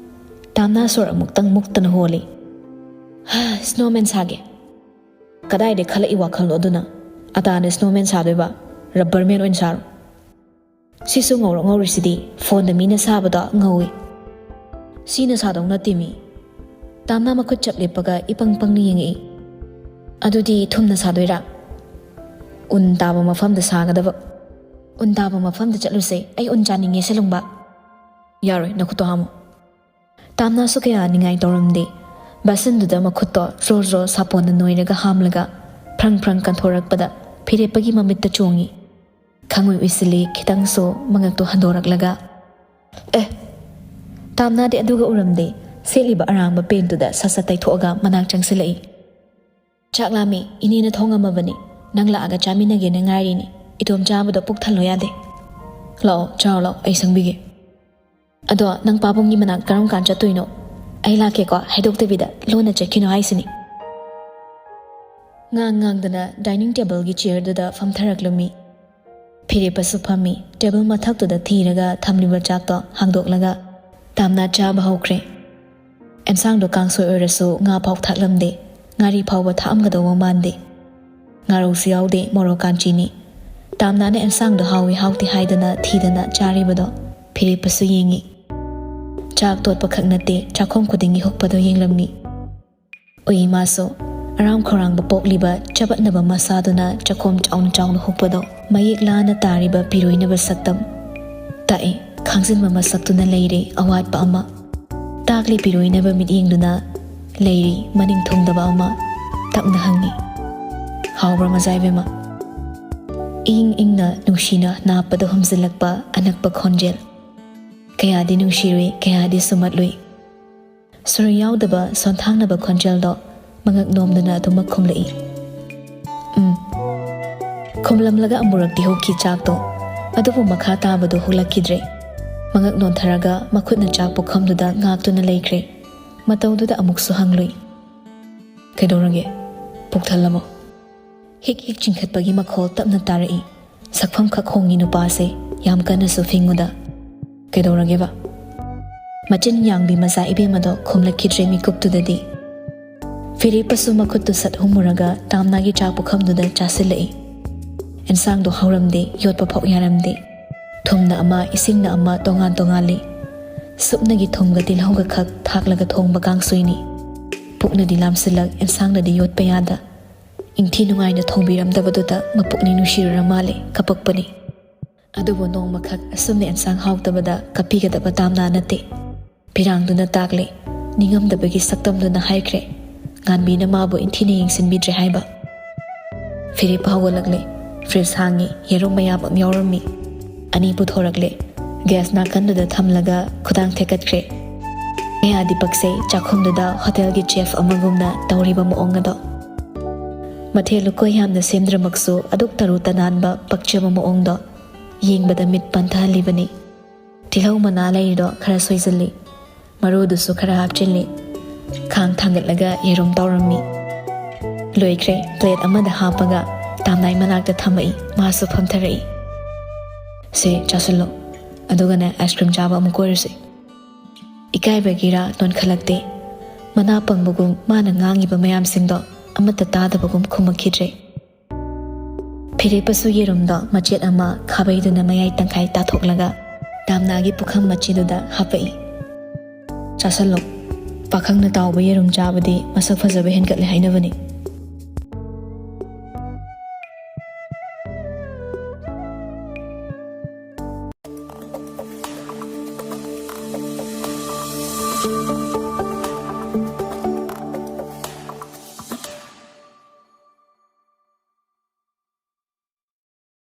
ꯇꯥꯝꯅꯥ ꯁꯣꯔ ꯑꯃꯨꯛꯇꯪ ꯃꯨꯛꯇꯅ ꯍꯣꯜꯂꯤ꯫ "ꯍꯥ, ꯁ꯭ꯅꯣꯃꯦꯟ ꯁꯥꯒꯦ꯫" "ꯀꯗꯥꯏꯗꯩ ꯈꯜꯂꯛꯏ ꯋꯥꯈꯜꯅꯣ ꯑꯗꯨꯅ? ꯑꯇꯥꯅ ꯁ꯭ꯅꯣꯃꯦꯟ ꯁꯥꯗꯣꯏꯕ? ꯔꯕꯔ ꯃꯦꯟ ꯑꯣꯏꯅ ꯁꯥꯔꯣ꯫" "ꯁꯤꯁꯨ ꯉꯧꯔꯣꯛ ꯉꯧꯔꯤꯁꯤꯗꯤ, ꯐꯣꯟꯗ ꯃꯤꯅ ꯁꯥꯕꯗꯣ ꯉꯧꯏ꯫" "ꯁꯤꯅ ꯁꯥꯗꯧ ꯅꯠꯇꯦ ꯃꯤ꯫" ꯇꯥꯝꯅꯥ ꯃꯈꯨꯠ ꯆꯞ ꯂꯦꯞꯄꯒ ꯏꯄꯪ ꯄꯪꯅ ꯌꯦꯡꯉꯛꯏ꯫ ꯑꯗꯨꯗꯤ ꯊꯨꯝꯅ ꯁꯥꯗꯣꯏꯔꯥ? ꯎꯟ ꯇꯥꯕ ꯃꯐꯝꯗ ꯁꯥꯒꯗꯕ꯫ ꯎꯟ ꯇꯥꯕ ꯃꯐꯝꯗ ꯆꯠꯂꯨꯁꯦ꯫ ꯑꯩ ꯎꯟ ꯆꯥꯅꯤꯡꯉꯦ, ꯁꯦꯂꯨꯡꯕ꯫ ꯌꯥꯔꯣꯏ, ꯅꯈꯨꯠꯇꯣ ꯍꯥꯝꯃꯨ꯫ ꯇꯥꯝꯅꯥꯁꯨ ꯀꯌꯥ ꯅꯤꯡꯉꯥꯏ ꯇꯧꯔꯝꯗꯦ꯫ ꯕꯥꯁꯟꯗꯨꯗ ꯃꯈꯨꯠꯇꯣ ꯖ꯭ꯔꯣ ꯖ꯭ꯔꯣ ꯁꯥꯄꯣꯟꯅ ꯅꯣꯏꯔꯒ ꯍꯥꯝꯂꯒ ꯐ꯭ꯔꯪ ꯐ꯭ꯔꯪ ꯀꯟꯊꯣꯔꯛꯄꯗ ꯐꯤꯔꯦꯞꯄꯒꯤ ꯃꯃꯤꯠꯇ ꯆꯣꯡꯉꯤ꯫ ꯈꯪꯉꯣꯏ ꯎꯏꯁꯤꯜꯂꯤ, ꯈꯤꯇꯪꯁꯨ ꯃꯉꯛꯇꯣ ꯍꯟꯗꯣꯔꯛꯂꯒ꯫ ꯑꯦ! ꯇꯥꯝꯅꯥꯗꯤ ꯑꯗꯨꯒ ꯎꯔꯝꯗꯦ꯫ ꯁꯦꯠꯂꯤꯕ ꯑꯔꯥꯡꯕ ꯄꯦꯟꯠꯇꯨꯗ ꯁꯠ ꯁꯠ ꯇꯩꯊꯣꯛꯑꯒ ꯃꯅꯥꯛ ꯆꯪꯁꯤꯜꯂꯛꯏ꯫ "ꯆꯥꯛ ꯂꯥꯝꯃꯤ, ꯏꯅꯦꯅ ꯊꯣꯡꯉꯝꯃꯕꯅꯤ꯫ ꯅꯪ ꯂꯥꯛꯑꯒ ꯆꯥꯃꯤꯟꯅꯒꯦꯅ ꯉꯥꯏꯔꯤꯅꯤ꯫ ꯏꯇꯣꯝ ꯆꯥꯕꯗꯣ ꯄꯨꯛ ꯊꯜꯂꯣ ꯌꯥꯗꯦ꯫ ꯂꯥꯛꯑꯣ, ꯆꯥꯔꯣ ꯂꯥꯛꯑꯣ, ꯑꯩ ꯁꯪꯕꯤꯒꯦ꯫ ꯑꯗꯣ ꯅꯪ ꯄꯥꯕꯨꯡꯒꯤ ꯃꯅꯥꯛ ꯀꯔꯝ ꯀꯥꯟ ꯆꯠꯇꯣꯏꯅꯣ? ꯑꯩ ꯂꯥꯛꯀꯦꯀꯣ, ꯍꯥꯏꯗꯣꯛꯇꯕꯤꯗ ꯂꯣꯟꯅ ꯆꯠꯈꯤꯅꯣ ꯍꯥꯏꯁꯤꯅꯤ꯫" ꯉꯥꯡ ꯉꯥꯡꯗꯅ ꯗꯥꯏꯅꯤꯡ ꯇꯦꯕꯜꯒꯤ ꯆꯤꯌꯔꯗꯨꯗ ꯐꯝꯊꯔꯛꯂꯝꯃꯤ꯫ ꯐꯤꯔꯦꯞꯄꯁꯨ ꯐꯝꯃꯤ꯫ ꯇꯦꯕꯜ ꯃꯊꯛꯇꯨꯗ ꯊꯤꯔꯒ ꯊꯝꯂꯤꯕ ꯆꯥꯛꯇꯣ ꯍꯥꯡꯗꯣꯛꯂꯒ ꯇꯥꯝꯅꯥ ꯆꯥꯕ ꯍꯧꯈ꯭ꯔꯦ꯫ ꯑꯦꯟꯁꯥꯡꯗꯣ ꯀꯥꯡꯁꯣꯏ ꯑꯣꯏꯔꯁꯨ ꯉꯥ ꯐꯥꯎ ꯊꯥꯛꯂꯝꯗꯦ꯫ ꯉꯥꯔꯤ ꯐꯥꯎꯕ ꯊꯥꯛꯑꯝꯒꯗꯧꯕ ꯃꯥꯟꯗꯦ꯫ ꯉꯥꯔꯧꯁꯨ ꯌꯥꯎꯗꯦ, ꯃꯣꯔꯣꯛ ꯀꯥꯟꯆꯤꯅꯤ꯫ ꯇꯥꯝꯅꯥꯅ ꯑꯦꯟꯁꯥꯡꯗꯣ ꯍꯥꯎꯏ ꯍꯥꯎꯇꯦ ꯍꯥꯏꯗꯅ ꯊꯤꯗꯅ ꯆꯥꯔꯤꯕꯗꯣ ꯐꯤꯔꯦꯞꯄꯁꯨ ꯌꯦꯡꯉꯤ꯫ ꯆꯥꯛ ꯇꯣꯠꯄ ꯈꯛ ꯅꯠꯇꯦ, ꯆꯥꯛꯈꯣꯝ ꯈꯨꯗꯤꯡꯒꯤ ꯍꯨꯛꯄꯗꯣ ꯌꯦꯡꯂꯝꯃꯤ꯫ ꯎꯏ ꯃꯥꯁꯨ꯫ ꯑꯔꯥꯝ ꯈꯧꯔꯥꯡꯕ ꯄꯣꯛꯂꯤꯕ ꯆꯕꯠꯅꯕ ꯃꯁꯥꯗꯨꯅ ꯆꯥꯛꯈꯣꯝ ꯆꯥꯎꯅ ꯆꯥꯎꯅ ꯍꯨꯛꯄꯗꯣ ꯃꯌꯦꯛ ꯂꯥꯅ ꯇꯥꯔꯤꯕ ꯄꯤꯔꯣꯏꯅꯕ ꯁꯛꯇꯝ ꯇꯥꯛꯏ꯫ ꯈꯥꯡꯖꯤꯟꯕ ꯃꯁꯛꯇꯨꯅ ꯂꯩꯔꯦ ꯑꯋꯥꯠꯄ ꯑꯃ꯫ ꯇꯥꯛꯂꯤ ꯄꯤꯔꯣꯏꯅꯕ ꯃꯤꯠꯌꯦꯡꯗꯨꯅ ꯂꯩꯔꯤ ꯃꯅꯤꯡ ꯊꯨꯡꯗꯕ ꯑꯃ꯫ ꯇꯞꯅ ꯍꯪꯉꯤ, "ꯍꯥꯎꯕ꯭ꯔꯥ ꯃꯖꯥ ꯏꯕꯦꯝꯃ?" ꯏꯪ ꯏꯪꯅ ꯅꯨꯡꯁꯤꯅ ꯅꯥꯞꯄꯗ ꯍꯨꯝꯖꯤꯜꯂꯛꯄ ꯑꯅꯛꯄ ꯈꯣꯟꯖꯦꯜ꯫ ꯀꯌꯥꯗꯤ ꯅꯨꯡꯁꯤꯔꯨꯏ, ꯀꯌꯥꯗꯤ ꯁꯨꯝꯍꯠꯂꯨꯏ꯫ ꯁꯨꯔ ꯌꯥꯎꯗꯕ ꯁꯣꯟꯊꯥꯡꯅꯕ ꯈꯣꯟꯖꯦꯜꯗꯣ ꯃꯉꯛ ꯅꯣꯝꯗꯨꯅ ꯑꯗꯨꯃꯛ ꯈꯨꯝꯂꯛꯏ꯫ "ꯎꯝ꯫" ꯈꯨꯝꯂꯝꯂꯒ ꯑꯃꯨꯔꯛꯇꯤ ꯍꯨꯛꯈꯤ ꯆꯥꯛꯇꯣ꯫ ꯑꯗꯨꯕꯨ ꯃꯈꯥ ꯇꯥꯕꯗꯨ ꯍꯨꯛꯂꯛꯈꯤꯗ꯭ꯔꯦ꯫ ꯃꯉꯛ ꯅꯣꯟꯊꯔꯒ ꯃꯈꯨꯠꯅ ꯆꯥꯛ ꯄꯨꯈꯝꯗꯨꯗ ꯉꯥꯛꯇꯨꯅ ꯂꯩꯈ꯭ꯔꯦ꯫ ꯃꯇꯧꯗꯨꯗ ꯑꯃꯨꯛꯁꯨ ꯍꯪꯂꯨꯏ, "ꯀꯩꯗꯧꯔꯒꯦ? ꯄꯨꯛ ꯊꯜꯂꯕꯣ?" ꯍꯤꯛ ꯍꯤꯛ ꯆꯤꯡꯈꯠꯄꯒꯤ ꯃꯈꯣꯜ ꯇꯞꯅ ꯇꯥꯔꯛꯏ꯫ ꯁꯛꯐꯝ ꯈꯛ ꯍꯣꯡꯉꯤ ꯅꯨꯄꯥꯁꯦ, ꯌꯥꯝ ꯀꯟꯅꯁꯨ ꯐꯤꯡꯉꯨꯗ꯫ "ꯀꯩꯗꯧꯔꯒꯦꯕ?" ꯃꯆꯤꯟ ꯌꯥꯡꯕꯤ ꯃꯆꯥ ꯏꯕꯦꯝꯃꯗꯣ ꯈꯨꯝꯂꯛꯈꯤꯗ꯭ꯔꯦ ꯃꯤꯀꯨꯞꯇꯨꯗꯗꯤ꯫ ꯐꯤꯔꯦꯞꯄꯁꯨ ꯃꯈꯨꯠꯇꯨ ꯁꯠ ꯍꯨꯝꯃꯨꯔꯒ ꯇꯥꯝꯅꯥꯒꯤ ꯆꯥꯛ ꯄꯨꯈꯝꯗꯨꯗ ꯆꯥꯁꯤꯜꯂꯛꯏ꯫ ꯑꯦꯟꯁꯥꯡꯗꯣ ꯍꯧꯔꯝꯗꯦ, ꯌꯣꯠꯄ ꯐꯥꯎ ꯌꯥꯔꯝꯗꯦ꯫ ꯊꯨꯝꯅ ꯑꯃ, ꯏꯁꯤꯡꯅ ꯑꯃ ꯇꯣꯉꯥꯟ ꯇꯣꯉꯥꯜꯂꯤ꯫ ꯁꯨꯞꯅꯒꯤ ꯊꯨꯝꯒ ꯇꯤꯜꯍꯧꯒ ꯈꯛ ꯊꯥꯛꯂꯒ ꯊꯣꯡꯕ ꯀꯥꯡꯁꯣꯏꯅꯤ꯫ ꯄꯨꯛꯅꯗꯤ ꯂꯥꯝꯁꯤꯜꯂꯛ, ꯑꯦꯟꯁꯥꯡꯅꯗꯤ ꯌꯣꯠꯄ ꯌꯥꯗ꯫ ꯏꯪꯊꯤ ꯅꯨꯡꯉꯥꯏꯅ ꯊꯣꯡꯕꯤꯔꯝꯗꯕꯗꯨꯗ ꯃꯄꯨꯛꯅꯤꯡ ꯅꯨꯡꯁꯤꯔꯨꯔ ꯃꯥꯜꯂꯦ, ꯀꯞꯄꯛꯄꯅꯤ꯫ ꯑꯗꯨꯕꯨ ꯅꯣꯡꯃꯈꯛ ꯑꯁꯨꯝꯅ ꯑꯦꯟꯁꯥꯡ ꯍꯥꯎꯇꯕꯗ ꯀꯞꯄꯤꯒꯗꯕ ꯇꯥꯝꯅꯥ ꯅꯠꯇꯦ꯫ ꯐꯤꯔꯥꯡꯗꯨꯅ ꯇꯥꯛꯂꯦ, ꯅꯤꯡꯉꯝꯗꯕꯒꯤ ꯁꯛꯇꯝꯗꯨꯅ ꯍꯥꯏꯈ꯭ꯔꯦ, ꯉꯥꯟꯕꯤꯅ ꯃꯥꯕꯨ ꯏꯟꯊꯤꯅ ꯌꯦꯡꯁꯤꯟꯕꯤꯗ꯭ꯔꯦ ꯍꯥꯏꯕ꯫ ꯐꯤꯔꯦꯞ ꯍꯧꯒꯠꯂꯛꯂꯦ꯫ ꯐ꯭ꯔꯤꯖ ꯍꯥꯡꯉꯤ, ꯌꯦꯔꯨꯝ ꯃꯌꯥꯝ ꯑꯃ ꯌꯥꯎꯔꯝꯃꯤ꯫ ꯑꯅꯤ ꯄꯨꯊꯣꯔꯛꯂꯦ꯫ ꯒ꯭ꯌꯥꯁ ꯅꯥꯀꯟꯗꯨꯗ ꯊꯝꯂꯒ ꯈꯨꯗꯥꯡ ꯊꯦꯛꯀꯠꯈ꯭ꯔꯦ꯫ ꯀꯌꯥꯗꯤ ꯄꯛꯆꯩ, ꯆꯥꯛꯈꯨꯝꯗꯨꯗ ꯍꯣꯇꯦꯜꯒꯤ ꯆꯦꯐ ꯑꯃꯒꯨꯝꯅ ꯇꯧꯔꯤꯕ ꯃꯑꯣꯡ ꯑꯗꯣ꯫ ꯃꯊꯦꯜ ꯂꯨꯀꯣꯏ ꯌꯥꯝꯅ ꯁꯦꯝꯗ꯭ꯔꯃꯛꯁꯨ ꯑꯗꯨꯛ ꯇꯔꯨ ꯇꯅꯥꯟꯕ ꯄꯛꯆꯕ ꯃꯑꯣꯡꯗꯣ ꯌꯦꯡꯕꯗ ꯃꯤꯠ ꯄꯟꯊꯍꯜꯂꯤꯕꯅꯤ꯫ ꯇꯤꯜꯍꯧ ꯃꯅꯥ ꯂꯩꯔꯤꯗꯣ ꯈꯔ ꯁꯣꯏꯖꯤꯜꯂꯤ꯫ ꯃꯔꯨꯗꯨꯁꯨ ꯈꯔ ꯍꯥꯞꯆꯤꯜꯂꯤ꯫ ꯈꯥꯡ ꯊꯥꯡꯒꯠꯂꯒ ꯌꯦꯔꯨꯝ ꯇꯥꯎꯔꯝꯃꯤ꯫ ꯂꯣꯏꯈ꯭ꯔꯦ꯫ ꯄ꯭ꯂꯦꯠ ꯑꯃꯗ ꯍꯥꯞꯄꯒ ꯇꯥꯝꯅꯥꯏ ꯃꯅꯥꯛꯇ ꯊꯝꯃꯛꯏ꯫ ꯃꯥꯁꯨ ꯐꯝꯊꯔꯛꯏ꯫ "ꯁꯦ, ꯆꯥꯁꯤꯜꯂꯣ꯫ ꯑꯗꯨꯒꯅꯦ, ꯑꯥꯏꯁ ꯀ꯭ꯔꯤꯝ ꯆꯥꯕ ꯑꯃꯨꯛ ꯀꯣꯏꯔꯨꯁꯦ꯫" ꯏꯀꯥꯏꯕꯒꯤꯔꯥ ꯅꯣꯟꯈꯠꯂꯛꯇꯦ꯫ ꯃꯅꯥ ꯄꯪꯕꯒꯨꯝ ꯃꯥꯅ ꯉꯥꯡꯉꯤꯕ ꯃꯌꯥꯝꯁꯤꯡꯗꯣ ꯑꯃꯠꯇ ꯇꯥꯗꯕꯒꯨꯝ ꯈꯨꯝꯃꯛꯈꯤꯗ꯭ꯔꯦ꯫ ꯐꯤꯔꯦꯞꯄꯁꯨ ꯌꯦꯔꯨꯝꯗꯣ ꯃꯆꯦꯠ ꯑꯃ ꯈꯥꯕꯩꯗꯨꯅ ꯃꯌꯥꯏ ꯇꯪꯈꯥꯏ ꯇꯥꯊꯣꯛꯂꯒ ꯇꯥꯝꯅꯥꯒꯤ ꯄꯨꯈꯝ ꯃꯆꯤꯗꯨꯗ ꯍꯥꯞꯄꯛꯏ꯫ "ꯆꯥꯁꯜꯂꯣ꯫ ꯄꯥꯈꯪꯅ ꯇꯥꯎꯕ ꯌꯦꯔꯨꯝ ꯆꯥꯕꯗꯤ ꯃꯁꯛ ꯐꯖꯕ ꯍꯦꯟꯒꯠꯂꯦ ꯍꯥꯏꯅꯕꯅꯤ꯫"